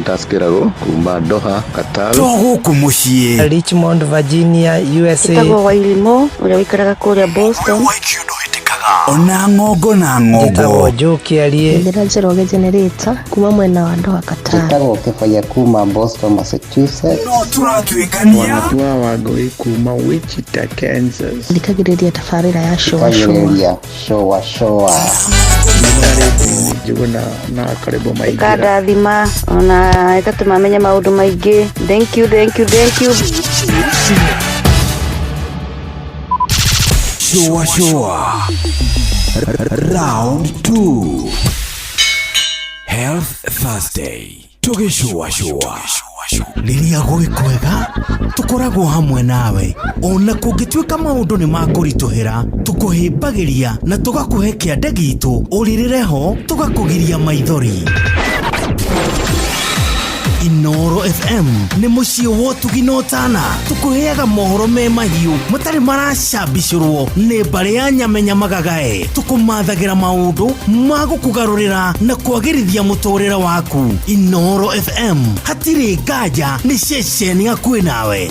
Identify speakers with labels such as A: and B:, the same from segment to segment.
A: Titus Kĩrago kuma Doha, Qatar.
B: To gũkũ mũciĩ.
C: Richmond, Virginia, USA.
D: Njĩtagwo Wairimũ ũrĩa ũikaraga kũrĩa Boston.
B: Ona ng'ongo na ng'ongo.
C: Njĩtagwo Joe Kĩarie.
E: Njĩra Njoroge Generator kuma mwena wa Doha, Qatar.
F: Njĩtagwo Kĩbaya kuma Boston, Massachusetts.
B: No tũratuĩkania.
G: Wanatua Wangũi kuma Wichita, Kansas.
E: Thikagĩrĩria tabarĩra ya Shoa Shoa.
F: Thikagĩrĩria Shoa Shoa.
G: Njuguna na Karĩbo Maingĩra.
D: Ĩkandathima ona ĩgatũma menye maũndũ maingĩ. Thank you, thank you, thank you.
B: Shua Shua. Round 2. Health Thursday. Tũgĩcũacũa. Rĩrĩa gwĩ kwega, tũkoragwo hamwe nawe. Ona kũngĩtuĩka maũndũ nĩ makũritũhĩra, tũkũhĩmbagĩria na tũgakũhe kĩande gitũ, ũrĩrĩre ho, tũgakũgiria maithori. Inoro FM nĩ mũciĩ wa ũtugi na ũtana, tũkũheaga mohoro me mahiũ matarĩ maracambicũrwo nĩ mbarĩ ya nyamenya magagae, tũkũmathagĩra maũndũ ma gũkũgarũrĩra na kwagĩrithia mũtũrĩre waku. Inoro FM hatirĩ nganja nĩ ceceni hakuhĩ nawe.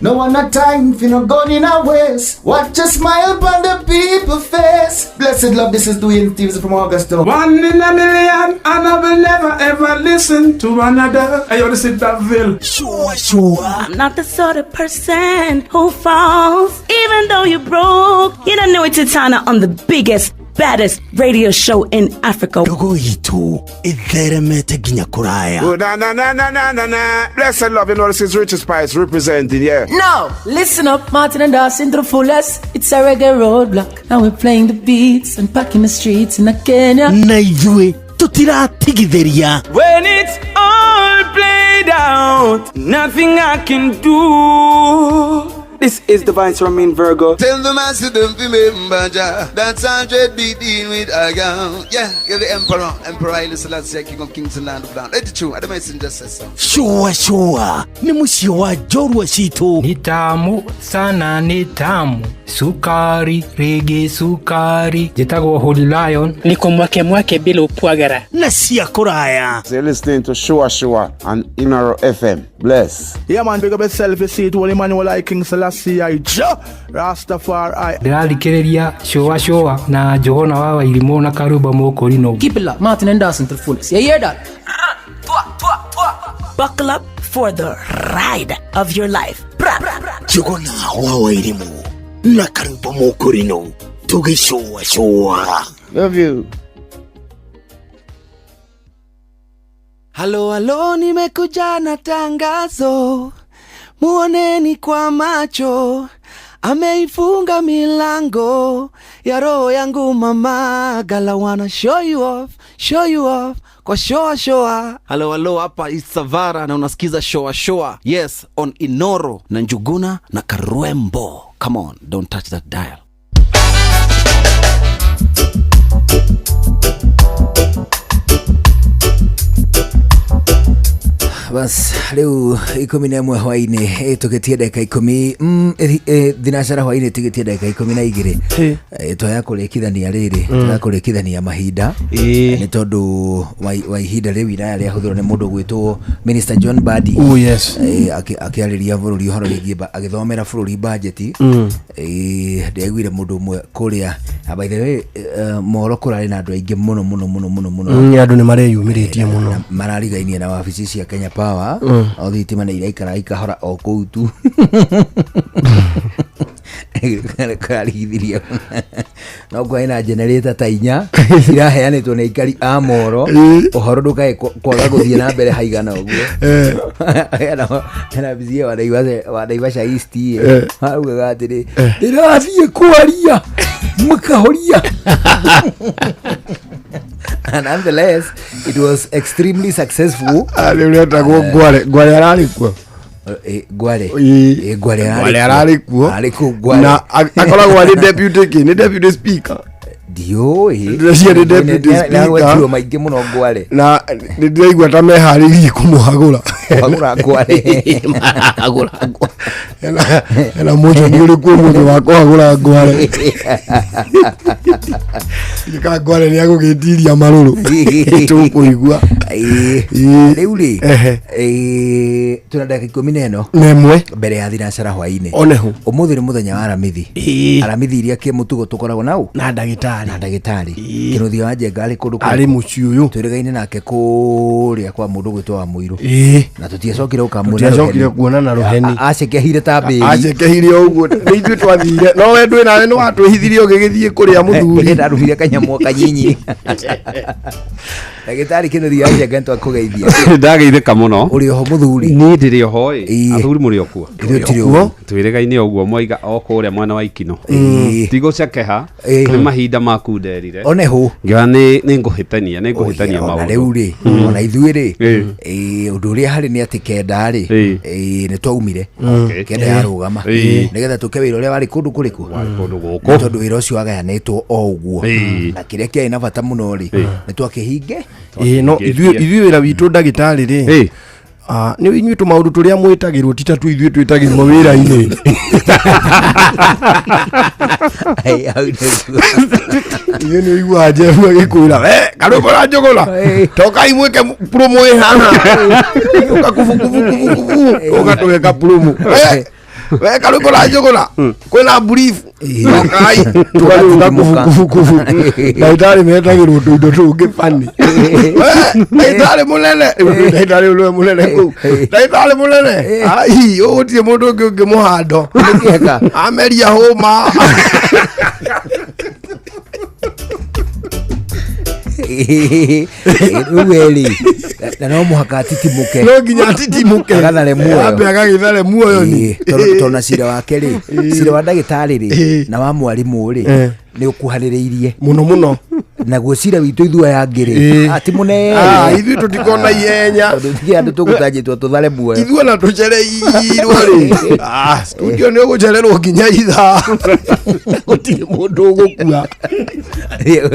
H: No one a time for no gun in a waste. Watch a smile upon the people face. Blessed love, this is Dwayne Stevens from Augusta.
I: One in a million, and I will never ever listen to another. Hey, yo, this is Daville.
B: Sure, sure.
J: I'm not the sort of person who falls, even though you broke. You don't know it's Titana on the biggest, baddest radio show in Africa.
B: Ndogo itũ ĩtheremete nginya kũraya.
I: Oh, na na na na na na na. Blessed love, you know this is Richard Spice representing, yeah.
K: Now, listen up, Martin and Dawson to the fullest. It's a reggae roadblock. Now we're playing the beats and packing the streets in Kenya.
B: Na ithuĩ tũtiratigithĩria.
L: When it's all played out, nothing I can do. This is Divine Romain Virgo.
H: Tell the master don't remember Jah. That's 100 be dealing with a girl. Yeah, you're the emperor. Emperor Haile Selassie, King of Kings and Land of Land. Let it true. I don't messenger says so.
B: Shua shua nĩ mũciĩ wa njorua citũ.
M: Ni tamu sana, ni tamu sukari rĩngĩ sukari. Njĩtagwo Holy Lion.
N: Niko mwake mwake bila upwagara
B: na cia kũraya.
I: So you're listening to Shua Shua on Inoro FM. Bless.
G: Yeah, man, big up yourself. You see it, Holy Emmanuel I King Selassie I Jah Rastafari.
M: Ndĩrathikĩrĩria Shua Shua na Njũgũna wa Wairimũ na Karumba Mũkũrinũ.
K: Keep it locked, Martin and Dawson to the fullest. You hear that?
J: Buckle up for the ride of your life. Bra, bra, bra.
B: Njũgũna wa Wairimũ na Karumba Mũkũrinũ tũgĩcũacũa.
G: Love you.
O: Halo halo, nimekuja na tangazo, muoneni kwa macho, ameifunga milango ya roho yangu mama, gala wanna show you off, show you off kwa shoa shoa.
P: Halo halo, hapa Isavara na unasikiza Shoa Shoa, yes, on Inoro na Njuguna na Karwembo. Come on, don't touch that dial.
Q: Bas rĩu 11 hwainĩ tũgĩtie ndagĩka 10, thinacara hwainĩ tũgĩtie ndagĩka 12, twaya kũrĩkithania rĩrĩ, twaya kũrĩkithania mahinda nĩ tondũ wa ihinda rĩu iraya rĩahũthĩrwo nĩ mũndũ gwĩtwo Minister John Mbadi.
R: Oh, yes.
Q: Akĩarĩria bũrũri ũhoro wĩgiĩ agĩthomera bũrũri bajeti. Ndĩraiguire mũndũ ũmwe kũrĩa, by the way, mohoro kũrarĩ na andũ aingĩ mũno mũno mũno mũno mũno.
R: Andũ nĩ mareyumĩrĩtie mũno.
Q: Mararigainie na wabici cia Kenya Power. O thitima nĩ iraikara ikahora o kũu tu. Karigithirie no kwaĩ na generator ta inya iraheanĩtwo nĩ aikari a Moro, ũhoro ndũkae kwaga gũthiĩ na mbere haigana ũguo. Hena mbici wa Naivasha East araugaga atĩrĩ, ndĩrathiĩ kwaria makahoria. And nonetheless, it was extremely successful.
I: Rĩu rĩetagwo Ngware. Ngware ararĩ kuo.
Q: Ngware. Ngware
I: Ngware ararĩ kuo.
Q: Arĩ kuo Ngware.
I: Na akoragwo arĩ deputy kĩ? Nĩ deputy speaker.
Q: Ndiũĩ.
I: Ndĩreciria nĩ deputy
Q: Nĩ agwetirwo
I: speaker.
Q: maingĩ mũno Ngware.
I: Na nĩ ndĩraigua ta meharĩirie kũmũhagũra.
Q: Kũhagũra Ngware.
I: Marahagũra Ngware. Hena mũthoni ũrĩ kuo mũthĩ wa kũhagũra Ngware.
R: Ngware nĩ agũgĩtiria marũrũ tũkũigua.
Q: Rĩu rĩ, twĩna ndagĩka 14
R: na ĩmwe
Q: mbere ya thinacara hwainĩ.
R: Oneho.
Q: Ũmũthĩ nĩ mũthenya wa Aramithi. Aramithi iria kĩ mũtugo tũkoragwo nau
R: na ndagĩtarĩ.
Q: Na ndagĩtarĩ Kĩnuthia wa Njenga arĩ kũndũ
R: arĩ mũciĩ ũyũ
Q: twĩrĩgaine nake kũrĩa kwa mũndũ gwĩtwo wa Mũirũ. Na tũtiacokire gũkamuona.
R: Tũtiacokire kuonana rũheni.
Q: Acekehire ta mbĩri.
R: Acekehire o ũguo, nĩ ithuĩ twathire, no we ndwĩ nawe, nĩ watwĩhithirie ũgĩgĩthiĩ kũrĩa mũthuri.
Q: Ndarugire kanyamũ kanyinyi. Ndagĩtarĩ Kĩnuthia wa Njenga, nĩtwakũgeithia.
S: Ndageithĩka mũno.
Q: Ũrĩ oho mũthuri?
S: Niĩ ndĩrĩ oho ĩ. Athuri mũrĩ o kuo?
Q: Ithuĩ tũrĩ ũguo.
S: Twĩrĩgaine ũguo mwaiga o kũrĩa mwena wa Ikino. Tigũcekeha nĩ mahinda maku nderire.
Q: Oneho.
S: Ngĩona nĩ ngũhĩtania, nĩ ngũhĩtania
Q: ona
S: maũndũ.
Q: Rĩu rĩ, ona ithuĩ rĩ, ũndũ ũrĩa harĩ nĩ atĩ 9 rĩ, nĩ twaumire 9 yarũgama nĩgetha tũke wĩra ũrĩa warĩ kũndũ kũrĩkũ.
S: Kũndũ
Q: Nĩ
S: gũkũ.
Q: tondũ wĩra ũcio wagayanĩtwo o ũguo na kĩrĩa kĩarĩ na bata mũno rĩ, nĩ twakĩhinge.
R: Ĩĩ, no ithuĩ wĩra witũ ndagĩtarĩ rĩ, nĩ inyuĩ tũmaũndũ tũrĩa mwĩtagĩrwo ti ta tu ithuĩ twĩtagĩrwo wĩra-inĩ. Ithuĩ nĩ ũiguaga Jeff agĩkwĩra, we karwĩmbo na Njũgũna, tokai mwĩke promo ĩ haha, ũka kubu kubu kubu kubu, ũgatũgeka promo, we karwĩmbo na Njũgũna, kwĩna brief, tokai tũgatuga kubu kubu kubu. Ndagĩtarĩ metagĩrwo tũindo tũngĩ bani. Ndagĩtarĩ mũnene, ndagĩtarĩ ũrĩa mũnene kũu, ndagĩtarĩ mũnene, ai ũgũtirĩ mũndũ ũngĩ ũngĩmũhando, ameria hũma.
Q: Rĩu we rĩ, na no mũhaka atitimũke.
R: No nginya atitimũke.
Q: Agathare muoyo.
R: Ambe agagĩthare muoyo ni.
Q: Tondũ na cira wake rĩ, cira wa ndagĩtarĩ rĩ na wa mwarimũ rĩ, nĩ ũkuhanĩrĩirie
R: mũno mũno.
Q: Naguo cira witũ ithuĩ aya angĩ rĩ, ti mũnene.
R: Ithuĩ tũtikona ihenya.
Q: Tondũ ti andũ tũgũtanjĩtwo tũthare muoyo.
R: Ithuĩ ona tũcereirwo rĩ, studio nĩ ũgũcererwo nginya ithaa, gũtirĩ mũndũ ũgũkua.
Q: Rĩu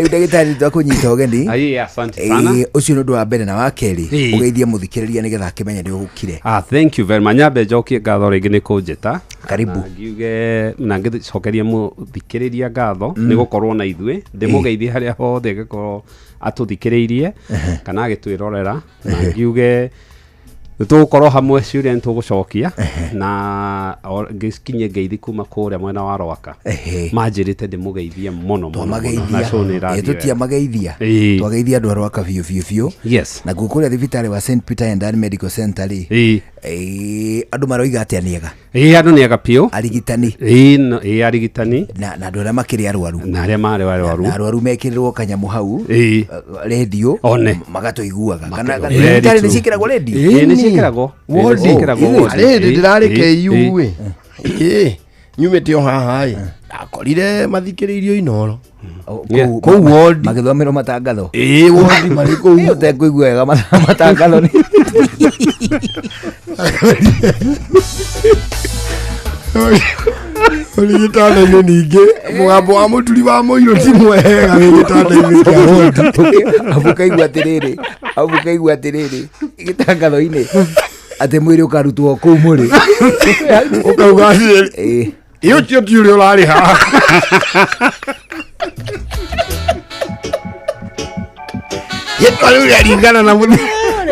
Q: ndagĩtarĩ, twakũnyita ũgeni.
S: Ai, asante sana.
Q: Ũcio nĩ ũndũ wa mbere, na wa kerĩ, ũgeithie mũthikĩrĩria nĩgetha akĩmenye nĩ ũgũkire.
S: Thank you very much. Nyambe njokie ngatho rĩngĩ nĩ kũnjĩta.
Q: Karibu.
S: Na ngiuge na ngĩcokerie mũthikĩrĩria ngatho nĩ gũkorwo na ithuĩ, ndĩmũgeithie harĩa hothe angĩkorwo atũthikĩrĩirie kana agĩtwĩrorera, na ngiuge nĩ tũgũkorwo hamwe, ciũria nĩ tũgũcokia, na ngĩkinyie ngeithi kuma kũrĩa mwena wa Rwaka, manjĩrĩte ndĩmũgeithie mũno mũno mũno, na show nĩ ĩrathiĩ wega.
Q: Tũtiamageithia. Twageithia andũ a Rwaka biũ biũ biũ. Nakuo kũrĩa thibitarĩ wa St Peter and Ann Medical Center rĩ, andũ maroiga atĩa, nĩ ega?
S: Ĩĩ, andũ nĩ ega biũ.
Q: Arigitani?
S: Ĩĩ, arigitani.
Q: Na andũ arĩa makĩrĩ arwaru.
S: Na arĩa marĩ arwaru.
Q: Na arwaru mekĩrĩrwo kanyamũ hau rendio
S: One.
Q: magatũiguaga kana
S: Very
Q: thibitarĩ nĩ
S: true.
Q: ciĩkĩragwo rendio?
S: Ĩĩ, nĩ ciĩkĩragwo. Ĩĩ, nĩ ciĩkĩragwo wodi.
R: Rĩndĩ ndĩrarĩ KU ĩ, nyumĩte o haha ĩ, ndakorire mathikĩrĩirio Inoro kũu wodi
Q: magĩthomerwo matangatho.
R: Ĩĩ, wodi marĩ kũu.
Q: Ũtekũigua wega matangatho nĩ
R: ũrĩ gĩtanda-inĩ, ningĩ mũgambo wa mũturi wa mũirũ ti mwega wĩ gĩtanda-inĩ kĩa wodi.
Q: Abu kaigua atĩrĩrĩ, abu kaigua atĩrĩrĩ, gĩtangatho-inĩ atĩ mwĩrĩ ũkarutwo kũu mũrĩ.
R: Ũkauga atĩrĩrĩ, ĩ ũcio ti ũrĩa ũrarĩ haha. Rĩtwa rĩu rĩaringana na mũthuri,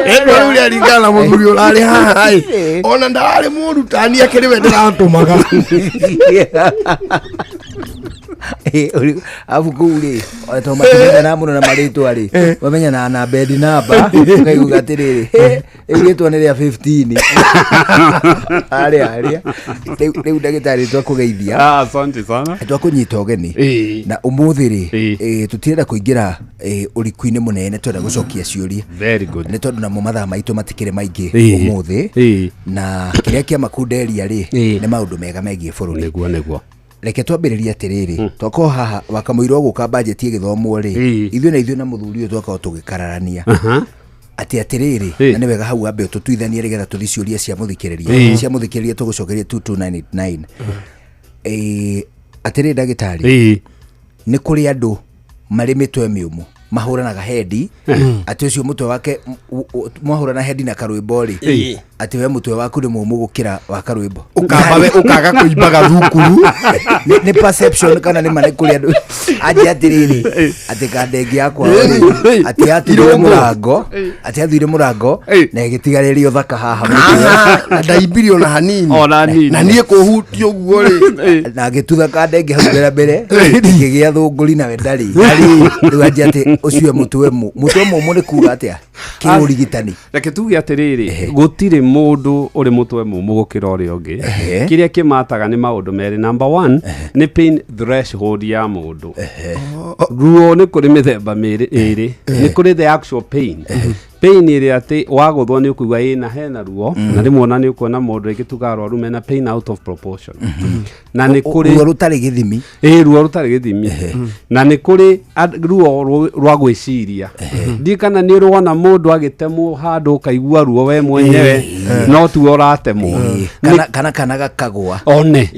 R: rĩtwa rĩu rĩaringana na mũthuri ũrarĩ haha ĩ, ona ndararĩ mũru tani akĩrĩ we ndĩratũmaga.
Q: Abu kũu rĩ, tondũ matimenyanaga mũno na marĩtwa rĩ, mamenyanaga na bed number, ũkaigua atĩrĩrĩ, rĩu rĩtwa nĩ rĩa 15 arĩa arĩa rĩu ndagĩtarĩ, twakũgeithia.
S: Asante sana.
Q: Twakũnyita ũgeni, na ũmũthĩ rĩ, tũtirenda kũingĩra ũriku-inĩ mũnene, twenda gũcokia ciũria.
S: Very good.
Q: Nĩ tondũ namo mathaa maitũ matikĩrĩ maingĩ ũmũthĩ, na kĩrĩa kĩa makunderia rĩ, nĩ maũndũ mega megiĩ bũrũri.
S: Nĩguo, nĩguo.
Q: Reke twambĩrĩrie atĩrĩrĩ, twakorwo haha wakamũirwo gũka bajeti ĩgĩthomwo rĩ, ithuĩ na ithuĩ na mũthuri ũyũ twakorwo tũgĩkararania atĩ atĩrĩrĩ, na nĩ wega hau wambe ũtũtuithanie nĩgetha tũthi ciũria cia mũthikĩrĩria, cia mũthikĩrĩria tũgũcokeria 22989. Atĩrĩrĩ ndagĩtarĩ, nĩ kũrĩ andũ marĩ mĩtwe mĩũmũ mahũranaga hendi, atĩ ũcio mũtwe wake mwahũrana hendi na karwĩmbo rĩ, Atĩ we mũtwe waku nĩ mũmũ gũkĩra wa karwĩmbo.
R: Ũkamba we ũkaga kũimbaga thukuru.
Q: Nĩ perception kana nĩ ma nĩ kũrĩ andũ anjia atĩrĩrĩ atĩ kandengi yakwa rĩ, atĩ yathire
R: Irũngũ.
Q: mũrango, atĩ yathire mũrango na ĩgĩtigarĩrio thaka haha mũtwe.
R: Aha, na ndaimbire ona hanini.
S: Ona hanini.
R: Na niĩ kũhutia ũguo rĩ.
Q: Na agĩtutha kandenge hau mbere mbere ngĩgĩa thũngũri nawe ndarĩ. Rĩu anjia atĩ ũcio mũtwe mũtwe mũmũ nĩ kuga atĩa kĩũrigitani?
S: Reke tuge atĩrĩrĩ, gũtirĩ mũndũ ũrĩ mũtwe mũmũ gũkĩra ũrĩa ũngĩ. Kĩrĩa kĩmataga nĩ maũndũ merĩ. Number one nĩ pain threshold ya mũndũ. Ruo nĩ kũrĩ mĩthemba ĩrĩ. Nĩ kũrĩ the actual pain, pain ĩrĩa atĩ wagũthwo nĩ ũkũigua ĩna hena ruo, na rĩmwe ona nĩ ũkuona mũndũ rĩngĩ tuga arwaru mena pain out of proportion. Na nĩ kũrĩ
Q: ruo rũtarĩ gĩthimi.
S: Ĩ, ruo rũtarĩ gĩthimi. Na nĩ kũrĩ ruo rwa gwĩciria. Ndiĩ kana nĩ ũrĩ wona mũndũ agĩtemwo handũ ũkaigua ruo we mwenyewe no tuo ũratemwo.
Q: Kana gakagwa.
S: One.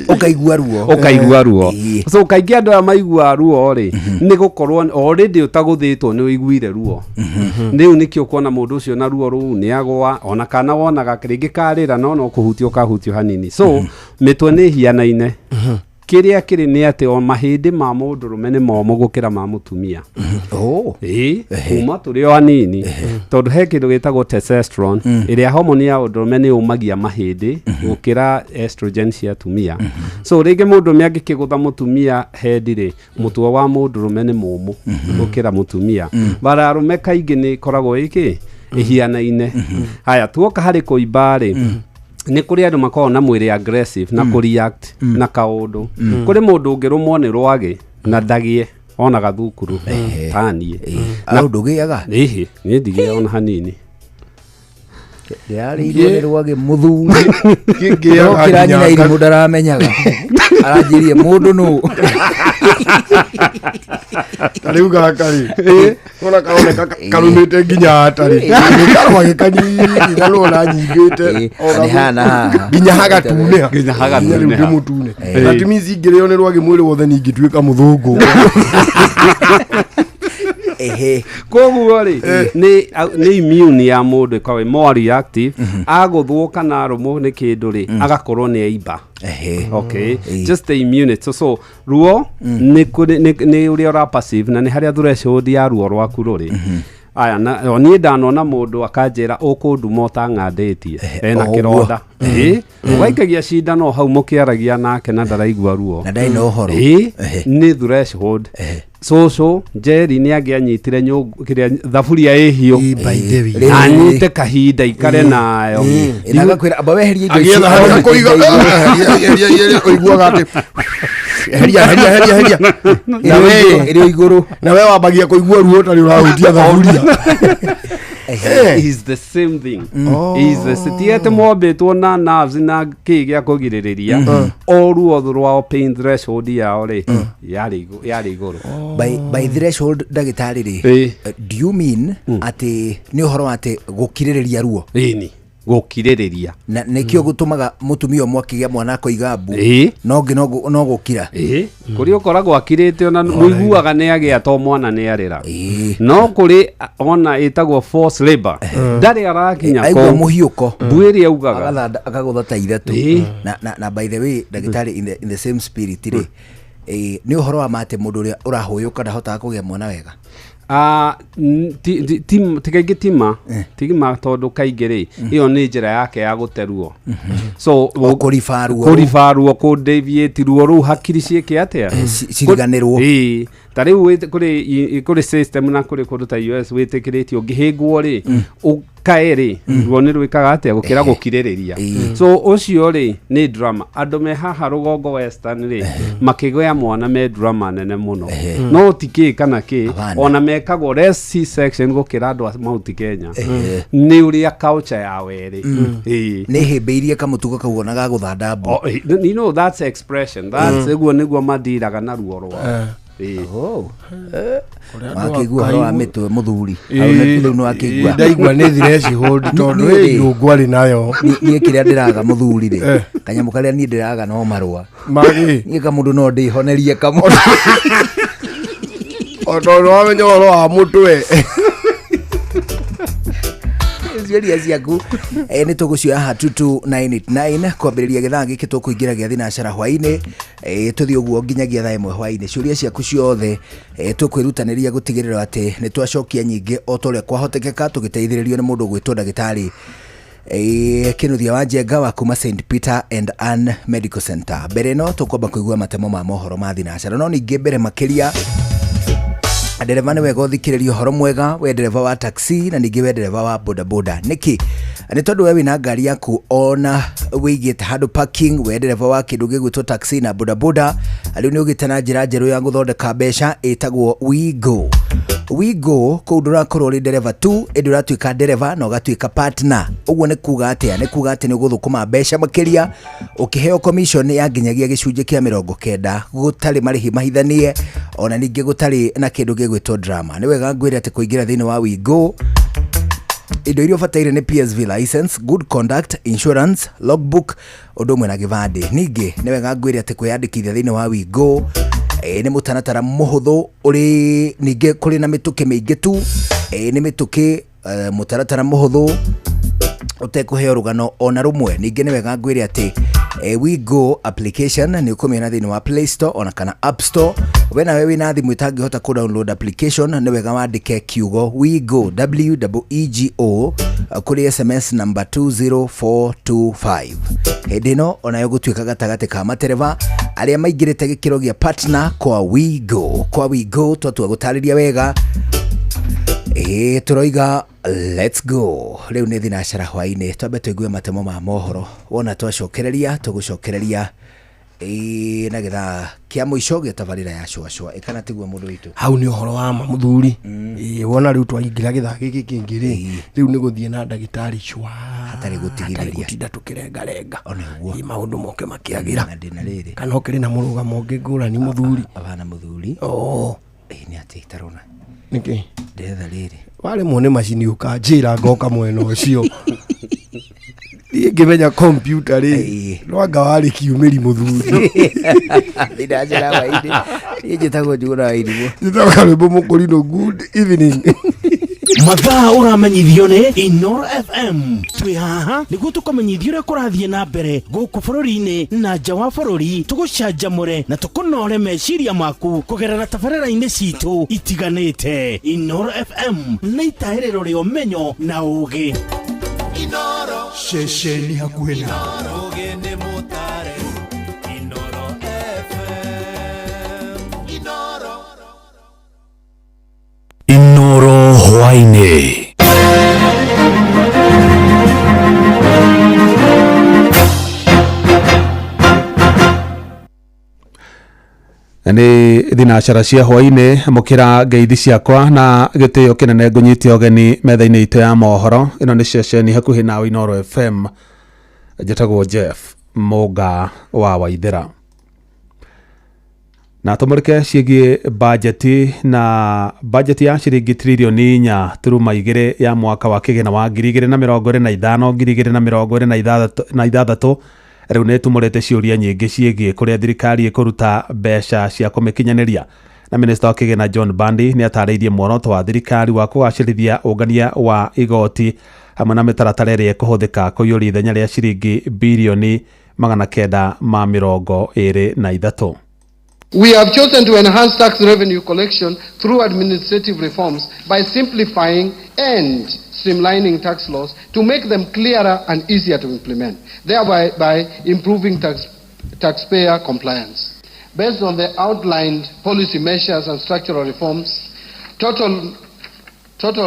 Q: Ũkaigua ruo.
S: Ũkaigua ruo. So kaingĩ andũ aya maiguaga ruo rĩ, nĩ gũkorwo already ũtagũthĩtwo nĩ ũiguire ruo. Rĩu nĩkĩo ũkuona mũndũ ũcio na ruo rũu nĩ agwa, ona kana wonaga rĩngĩ karĩra no no kũhutio kahutio hanini. So mĩtwe nĩ ĩhianaine. Kĩrĩa kĩrĩ nĩ atĩ o mahĩndĩ ma mũndũrũme nĩ momũ gũkĩra ma mũtumia. Ĩĩ, kuma tũrĩ o anini, tondũ he kĩndũ gĩtagwo testosterone, ĩrĩa homoni ya ũndũrũme nĩ ũmagia mahĩndĩ gũkĩra estrogen cia atumia. So rĩngĩ mũndũrũme angĩkĩgũtha mũtumia hendi rĩ, mũtwe wa mũndũrũme nĩ mũmũ gũkĩra mũtumia. Bara arũme kaingĩ nĩ ĩkoragwo ĩkĩ ĩhianaine. Haya, tuoka harĩ kũimba rĩ, nĩ kũrĩ andũ makoragwo na mwĩrĩ aggressive na kũ-react na kaũndũ. Kũrĩ mũndũ ũngĩrũmwo nĩ rwagĩ na ndagĩe ona gathukuru taniĩ.
Q: Au ndũgĩaga?
S: Ĩhĩ, niĩ ndigĩaga ona hanini.
Q: Ndĩrarĩirwo nĩ rwagĩ mũthuri.
R: Ngĩaga
Q: Ndokĩra nyina
R: nginya
Q: irimũ ndaramenyaga. Aranjĩrie mũndũ nũ.
R: Ta rĩu gaka rĩ, wona karoneka karũmĩte nginya atarĩ nĩ karwagĩ kanini na nĩwona nyimbĩte
Q: Na nĩ hana haha.
R: nginya hagatunĩha.
S: Nginya
R: Nginya rĩu
S: hagatunĩha.
R: ndĩ mũtune. That means ingĩrĩo nĩ rwagĩ mwĩrĩ wothe ningĩtuĩka mũthũngũ.
Q: Ehe.
S: Koguo rĩ, nĩ immune ya mũndũ ĩkoragwo ĩ more reactive. Agũthwo kana arũmwo nĩ kĩndũ rĩ, agakorwo nĩ aimba. Okay, just the immunity. So ruo nĩ nĩ ũrĩa ũra perceive na nĩ harĩa threshold ya ruo rwaku rũrĩ. Aya, na o niĩ ndanona mũndũ akanjĩra ũkũnduma ũtang'andĩtie ena
Q: o ũguo.
S: kĩronda. Ĩ, ũgaikagia cindano hau mũkĩaragia nake na ndaraigua ruo.
Q: Na ndarĩ na ũhoro.
S: Ĩ, nĩ threshold. Cũcũ Njeri nĩ angĩanyitire nyũngũ kĩrĩa thaburia ĩhiũ anyite kahinda ikare nayo.
Q: Na agakwĩra amba weherie indo ici.
R: Agĩetha harĩa kũiga, eheria, ũiguaga atĩ heria heria heria heria. Na we
Q: ĩrĩ igũrũ.
R: Na we wambagia kũigua ruo ũtarĩ ũrahutia thaburia.
S: Is the same thing. Is the same. Ti atĩ mombĩtwo na nerves na kĩ gĩa kũgirĩrĩria o ruo rwao, pain threshold yao rĩ, yarĩ igũrũ.
Q: By threshold, ndagĩtarĩ rĩ, do you mean atĩ nĩ ũhoro wa atĩ gũkirĩrĩria ruo?
S: Ĩni, gũkirĩrĩria.
Q: Na nĩkĩo gũtũmaga mũtumia ũmwe akĩgĩa mwana akoiga mbu, no ũngĩ no gũkira.
S: Ĩĩ, kũrĩ ũkoragwo akirĩte ona mũiguaga nĩ agĩa to mwana nĩ arĩra, no kũrĩ ona ĩtagwo forced labor, ndarĩ arakinya
Q: Aigua
S: kũu.
Q: mũhiũko.
S: Mbu ĩrĩa augaga.
Q: Akagũtha ta ithatũ. Na by the way, ndagĩtarĩ, in the same spirit rĩ, nĩ ũhoro wa ma atĩ mũndũ ũrĩa ũrahũyũka ndahotaga kũgĩa mwana wega?
S: Ah, ti kaingĩ tima tondũ kaingĩ rĩ, ĩyo nĩ njĩra yake ya gũte ruo. So
Q: kũriba ruo.
S: Kũriba ruo, kũ deviate ruo rũu, hakiri ciĩke atĩa?
Q: Ciriganĩrwo.
S: Ĩĩ, ta rĩu kũrĩ system na kũrĩ kũndũ ta US wĩtĩkĩrĩtio ũngĩhĩngwo rĩ, ũkae rĩ, ruo nĩ rwĩkaga atĩa gũkĩra gũkirĩrĩria. So ũcio rĩ nĩ drama. Andũ me haha rũgongo western rĩ, makĩgĩa mwana me drama nene mũno, no ti kĩ kana kĩ, ona mekagwo less C section gũkĩra andũ a Mount Kenya, nĩ ũrĩa culture ya werĩ. Ĩĩ.
Q: Nĩ hĩmbĩirie kamũtugo kau ona ga gũthanda mbu.
S: Oh, you know that's expression, that's ĩguo nĩguo mandiraga na ruo rwao. Ĩĩ.
Q: Wakĩigua ũhoro wa mĩtwe mũthuri? Hau rĩu nĩ wakĩigua.
R: Ndaigua nĩ threshold tondũ ĩ nyũngũ arĩ nayo.
Q: Niĩ kĩrĩa ndĩraga mũthuri rĩ, kanyamũ karĩa niĩ ndĩraga no marũa.
R: Magĩ.
Q: Niĩ kamũndũ no ndĩhonerie kamũ.
R: O tondũ wamenya ũhoro wa mũtwe.
Q: Ciũria ciaku nĩ tũgũcioya ha 22989 kwambĩrĩria gĩthaa gĩkĩ tũkũingĩra gĩa thinacara hwainĩ, tũthiĩ ũguo nginyagia thaa 1 hwainĩ. Ciũria ciaku ciothe tũkwĩrutanĩria gũtigĩrĩra atĩ nĩ twacokia nyingĩ o ta ũrĩa kwahotekeka, tũgĩteithĩrĩrio nĩ mũndũ ũgwĩtwo ndagĩtarĩ Kinuthia wa Njenga wa kuma St Peter and Ann Medical Center. Mbere ĩno tũkwamba kũigua matemo ma mohoro ma thinacara, no ningĩ mbere makĩria ndereba nĩ wega ũthikĩrĩrie ũhoro mwega, we ndereba wa taxi na ningĩ we ndereba wa bodaboda. Nĩkĩ? Nĩ tondũ we wĩna ngari yaku ona wĩigĩte handũ parking, we ndereba wa kĩndũ gĩgwĩtwo taxi na bodaboda, rĩu nĩ ũgĩte na njĩra njerũ ya gũthondeka mbeca ĩtagwo WeGo. WeGo kũu ndũrakorwo ũrĩ ndereba tu, ĩndĩ ũratuĩka ndereba na ũgatuĩka partner. Ũguo nĩ kuga atĩa? Nĩ kuga atĩ nĩ ũgũthũkũma mbeca makĩria ũkĩheo commission ya nginyagia gĩcunjĩ kĩa 90, gũtarĩ marĩhi mahithanie ona ningĩ gũtarĩ na kĩndũ gĩgwĩtwo drama. Nĩ wega ngwĩre atĩ kũingĩra thĩinĩ wa WeGo indo iria ũbataire nĩ PSV license, good conduct, insurance, logbook, ũndũ ũmwe na gĩbandĩ. Ningĩ nĩ wega ngwĩre atĩ kwĩyandĩkithia thĩinĩ wa WeGo nĩ mũtaratara mũhũthũ ũrĩ ningĩ kũrĩ na mĩtũkĩ mĩingĩ tu, nĩ mĩtũkĩ mũtaratara mũhũthũ ũtekũheo rũgano ona rũmwe. Ningĩ nĩ wega ngwĩre atĩ WeGo application nĩ ũkũmĩona thĩinĩ wa Play Store ona kana App Store. We nawe wĩna thimũ ĩtangĩhota kũ download application, nĩ wega wandĩke kiugo WeGo WEEGO kũrĩ SMS number 20425. Hĩndĩ ĩno onayo gũtuĩka gatagatĩ ka matereba arĩa maingĩrĩte gĩkĩro gĩa partner kwa WeGo. Kwa WeGo twatua gũtarĩria wega, tũroiga let's go. Rĩu nĩ thinacara hwainĩ, twambe tũigue matemo ma mohoro. Wona twacokereria tũgũcokereria na gĩthaa kĩa mũico gĩa tabarĩra ya cũacũa. Ĩkana tiguo mũndũ witũ?
R: Hau nĩ ũhoro wa ma mũthuri. Wona rĩu twaingĩra gĩthaa gĩkĩ kĩngĩ rĩ, rĩu nĩ gũthiĩ na ndagĩtarĩ cwa,
Q: hatarĩ gũtigithĩria,
R: gũtinda tũkĩrengarenga.
Q: Ona ũguo
R: maũndũ moke makĩagĩra.
Q: Ndĩna rĩrĩ
R: kana ũkĩrĩ na mũrũgamo ũngĩ ngũrani mũthuri?
Q: Abana mũthuri. Nĩ atĩ itarona
R: nĩkĩ
Q: ndetha rĩrĩ
R: waremwo nĩ macini ũkanjĩra ngoka mwena ũcio. Niĩ ngĩmenya kompiuta rĩ, no anga warĩ kiumĩri mũthuri.
Q: Thinacara hwainĩ. Niĩ njĩtagwo Njugũna wa Irimũ.
R: Njĩtagwo Karwĩmbo Mũkũrinũ. Good evening.
B: Mathaa ũramenyithio nĩ Inoro FM. Twĩ haha nĩguo tũkũmenyithia ũrĩa kũrathiĩ na mbere gũkũ bũrũri-inĩ na nja wa bũrũri, tũgũcanjamũre na tũkũnore meciria maku kũgerera tabarĩra-inĩ citũ itiganĩte. Inoro FM nĩ itahĩrĩro rĩa ũmenyo na ũgĩ.
H: Inoro
I: ceceni hakuhĩ na
H: Ũgĩ nĩ mũtare Inoro FM Inoro
B: Inoro hwainĩ.
I: Nĩ thinacara cia hwainĩ, amũkĩra ngeithi ciakwa na gĩtĩo kĩnene ngũnyite ũgeni metha-inĩ itũ ya mohoro. Ĩno nĩ ceceni hakuhĩ nawe Inoro FM. Njĩtagwo Jeff Mũnga wa Waithĩra. Na tũmũrĩke ciĩgiĩ bajeti, na bajeti ya ciringi tririoni 4.2 ya mwaka wa kĩgĩna wa 2025 2026 rĩu nĩ ĩtumũrĩte ciũria nyingĩ ciĩgiĩ kũrĩa thirikari ĩkũruta mbeca cia kũmĩkinyanĩria. Na minista wa kĩgĩna John Mbadi nĩ atarĩirie muoroto wa thirikari wa kũgacĩrithia ũngania wa igoti hamwe na mĩtaratara ĩrĩa ĩkũhũthĩka kũiyũria ithenya rĩa ciringi birioni 923.
T: We have chosen to enhance tax revenue collection through administrative reforms by simplifying and streamlining tax laws to make them clearer and easier to implement, thereby by improving taxpayer compliance. Based on the outlined policy measures and structural reforms, total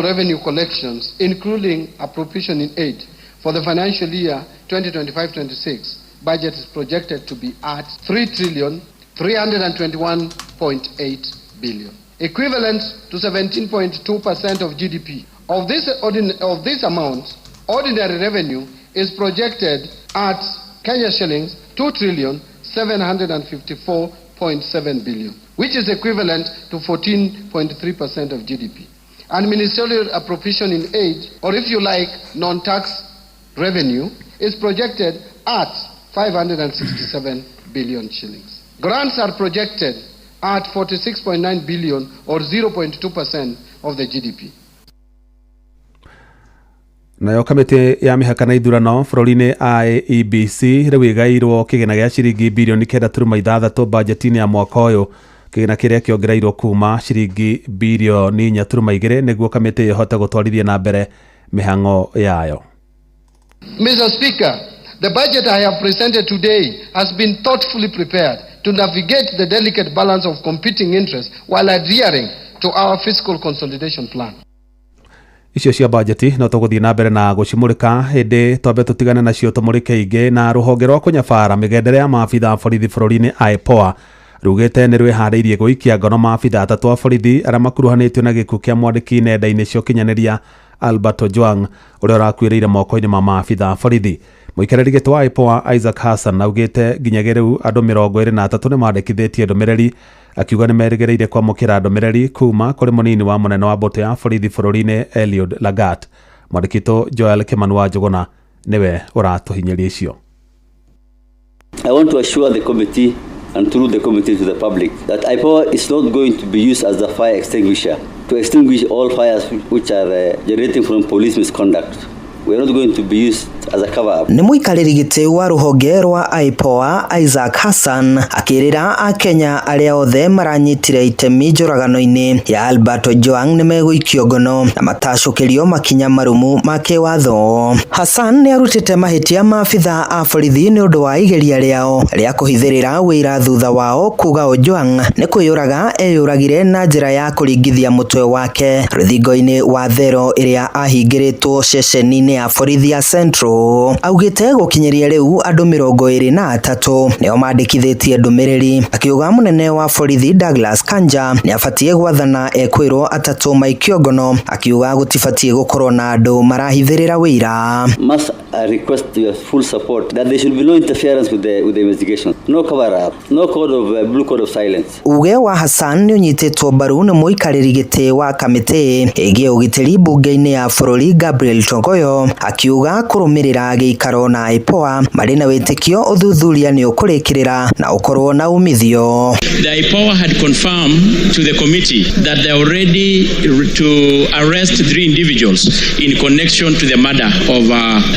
T: revenue collections, including appropriation in aid for the financial year 2025-26 budget, is projected to be at 3,321.8 billion, equivalent to 17.2% of GDP. Of this amount, ordinary revenue is projected at Kenya shillings 2,754.7 billion, which is equivalent to 14.3% of GDP. And ministerial appropriation in aid, or if you like, non-tax revenue, is projected at 567 billion shillings. Grants are projected at 46.9 billion, or 0.2% of the GDP.
I: Nayo kamĩtĩ ya mĩhaka na ithurano bũrũri-inĩ IEBC rĩu ĩgaĩirwo kĩgĩna gĩa ciringi birioni 9.6 bajeti-inĩ ya mwaka ũyũ, kĩgĩna kĩrĩa kĩongereirwo kuma ciringi birioni 4.2 nĩguo kamĩtĩ ĩyo ĩhote gũtwarithia na mbere mĩhang'o yayo.
T: Mr. Speaker, the budget I have presented today has been thoughtfully prepared to navigate the delicate balance of competing interests while adhering to our fiscal consolidation plan.
I: Icio cia bajeti no tũgũthiĩ na mbere na gũcimũrĩka hĩndĩ twambe tũtigane nacio tũmũrĩke ingĩ. Na rũhonge rwa kũnyabara mĩgendere ya maabitha a borithi bũrũri-inĩ IPOA rugĩte nĩ rwĩharĩirie gũikia ngono maabitha atatũ a borithi arĩa makuruhanĩtio na gĩkuũ kĩa mwandĩki nenda-inĩ cia ũkinyanĩria Albert Ojwang ũrĩa ũrakuĩrĩire moko-inĩ ma maabitha a borithi. Mũikarĩri gĩtĩ wa IPOA Isaac Hassan augĩte nginyagia rĩu andũ 23 nĩ mandĩkithĩtie ndũmĩrĩri, akiuga nĩ merĩgĩrĩire kwamũkĩra ndũmĩrĩri kuma kũrĩ mũnini wa mũnene wa mbũtũ ya borithi bũrũri-inĩ Eliud Lagat. Mwandĩki Joel Kimani wa Njũgũna nĩwe ũratũhinyĩria icio.
U: I want to assure the committee and through the committee to the public that IPOA is not going to be used as a fire extinguisher to extinguish all fires which are generating from police misconduct. We are not going to be used as a cover up.
V: Nĩ mũikarĩri gĩtĩ wa rũhonge rwa IPOA Isaac Hassan akĩrĩra akenya arĩa othe maranyitire itemi njũragano-inĩ ya Albert Ojwang nĩ megũikio ngono na matacũkĩrio makinya marumu ma kĩwatho. Hassan nĩ arutĩte mahĩtia maabitha a borithi nĩ ũndũ wa igeria rĩao rĩa kũhithĩrĩra wĩra thutha wao kuga Ojwang nĩ kwĩyũraga eyũragire na njĩra ya kũringithia mũtwe wake rũthingo-inĩ wa thero ĩrĩa ahingĩrĩtwo ceceni-inĩ ya borithi ya Central. Augĩte gũkinyĩria rĩu andũ 23 nĩo mandĩkithĩtie ndũmĩrĩri, akiuga mũnene wa borithi Douglas Kanja nĩ abatiĩ gwathana ekwĩrwo atatũ maikio ngono, akiuga gũtibatiĩ gũkorwo na andũ marahithĩrĩra wĩira.
U: Must I request your full support that there should be no interference with the investigation, no cover up, no code of blue code of silence.
V: Uge wa Hassan nĩ ũnyitĩtwo mbaru nĩ mũikarĩri gĩtĩ wa kamĩtĩ ĩgiĩ ũgitĩri mbunge-inĩ ya bũrũri Gabriel Tongoyo, akiuga kũrũmĩrĩra gĩikaro na IPOA marĩ na wĩtĩkio ũthuthuria nĩ ũkũrĩkĩrĩra na ũkorwo na umithio.
W: The IPOA had confirmed to the committee that they are ready to arrest 3 individuals in connection to the murder of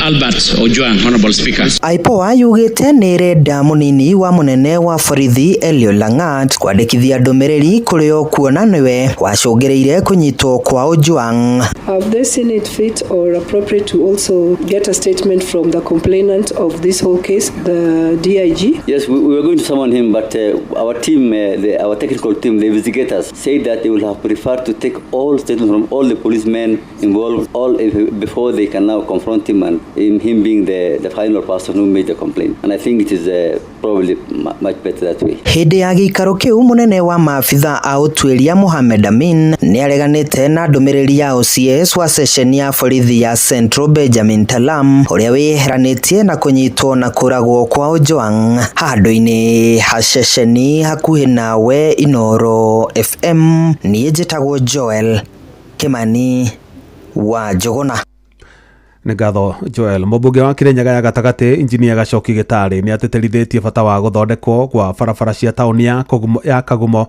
W: Albert Ojwang, Honorable Speaker.
V: IPOA yugĩte nĩ ĩrenda mũnini wa mũnene wa borithi Eliud Langat kwandĩkithia ndũmĩrĩri kũrĩ o kuona nĩwe wacũngĩrĩire kũnyitwo kwa Ojwang.
X: Have they seen it fit or appropriate to also get a statement from the complainant of this whole case, the DIG?
U: Yes, we were going to summon him, but our team, our technical team, the investigators, said that they will have preferred to take all statements from all the policemen involved, all before they can now confront him, and him being the final person who made the complaint. And I think it is probably much better that way.
V: Hĩndĩ ya gĩikaro kĩu mũnene wa maabitha a ũtuĩria Mohamed Amin nĩ areganĩte na ndũmĩrĩri ya OCS wa ceceni ya borithi ya Central Benjamin Talam ũrĩa wĩyeheranĩtie na kũnyitwo na kũragwo kwa Ojwang handũ-inĩ ha ceceni hakuhĩ nawe Inoro FM. Niĩ njĩtagwo Joel Kimani wa Njũgũna.
I: Nĩ ngatho Joel. Mũmbunge wa Kirinyaga ya gatagatĩ Injinia Gacoki Gĩtarĩ nĩ atĩtĩrithĩtie bata wa gũthondekwo kwa barabara cia taũni ya Kagumo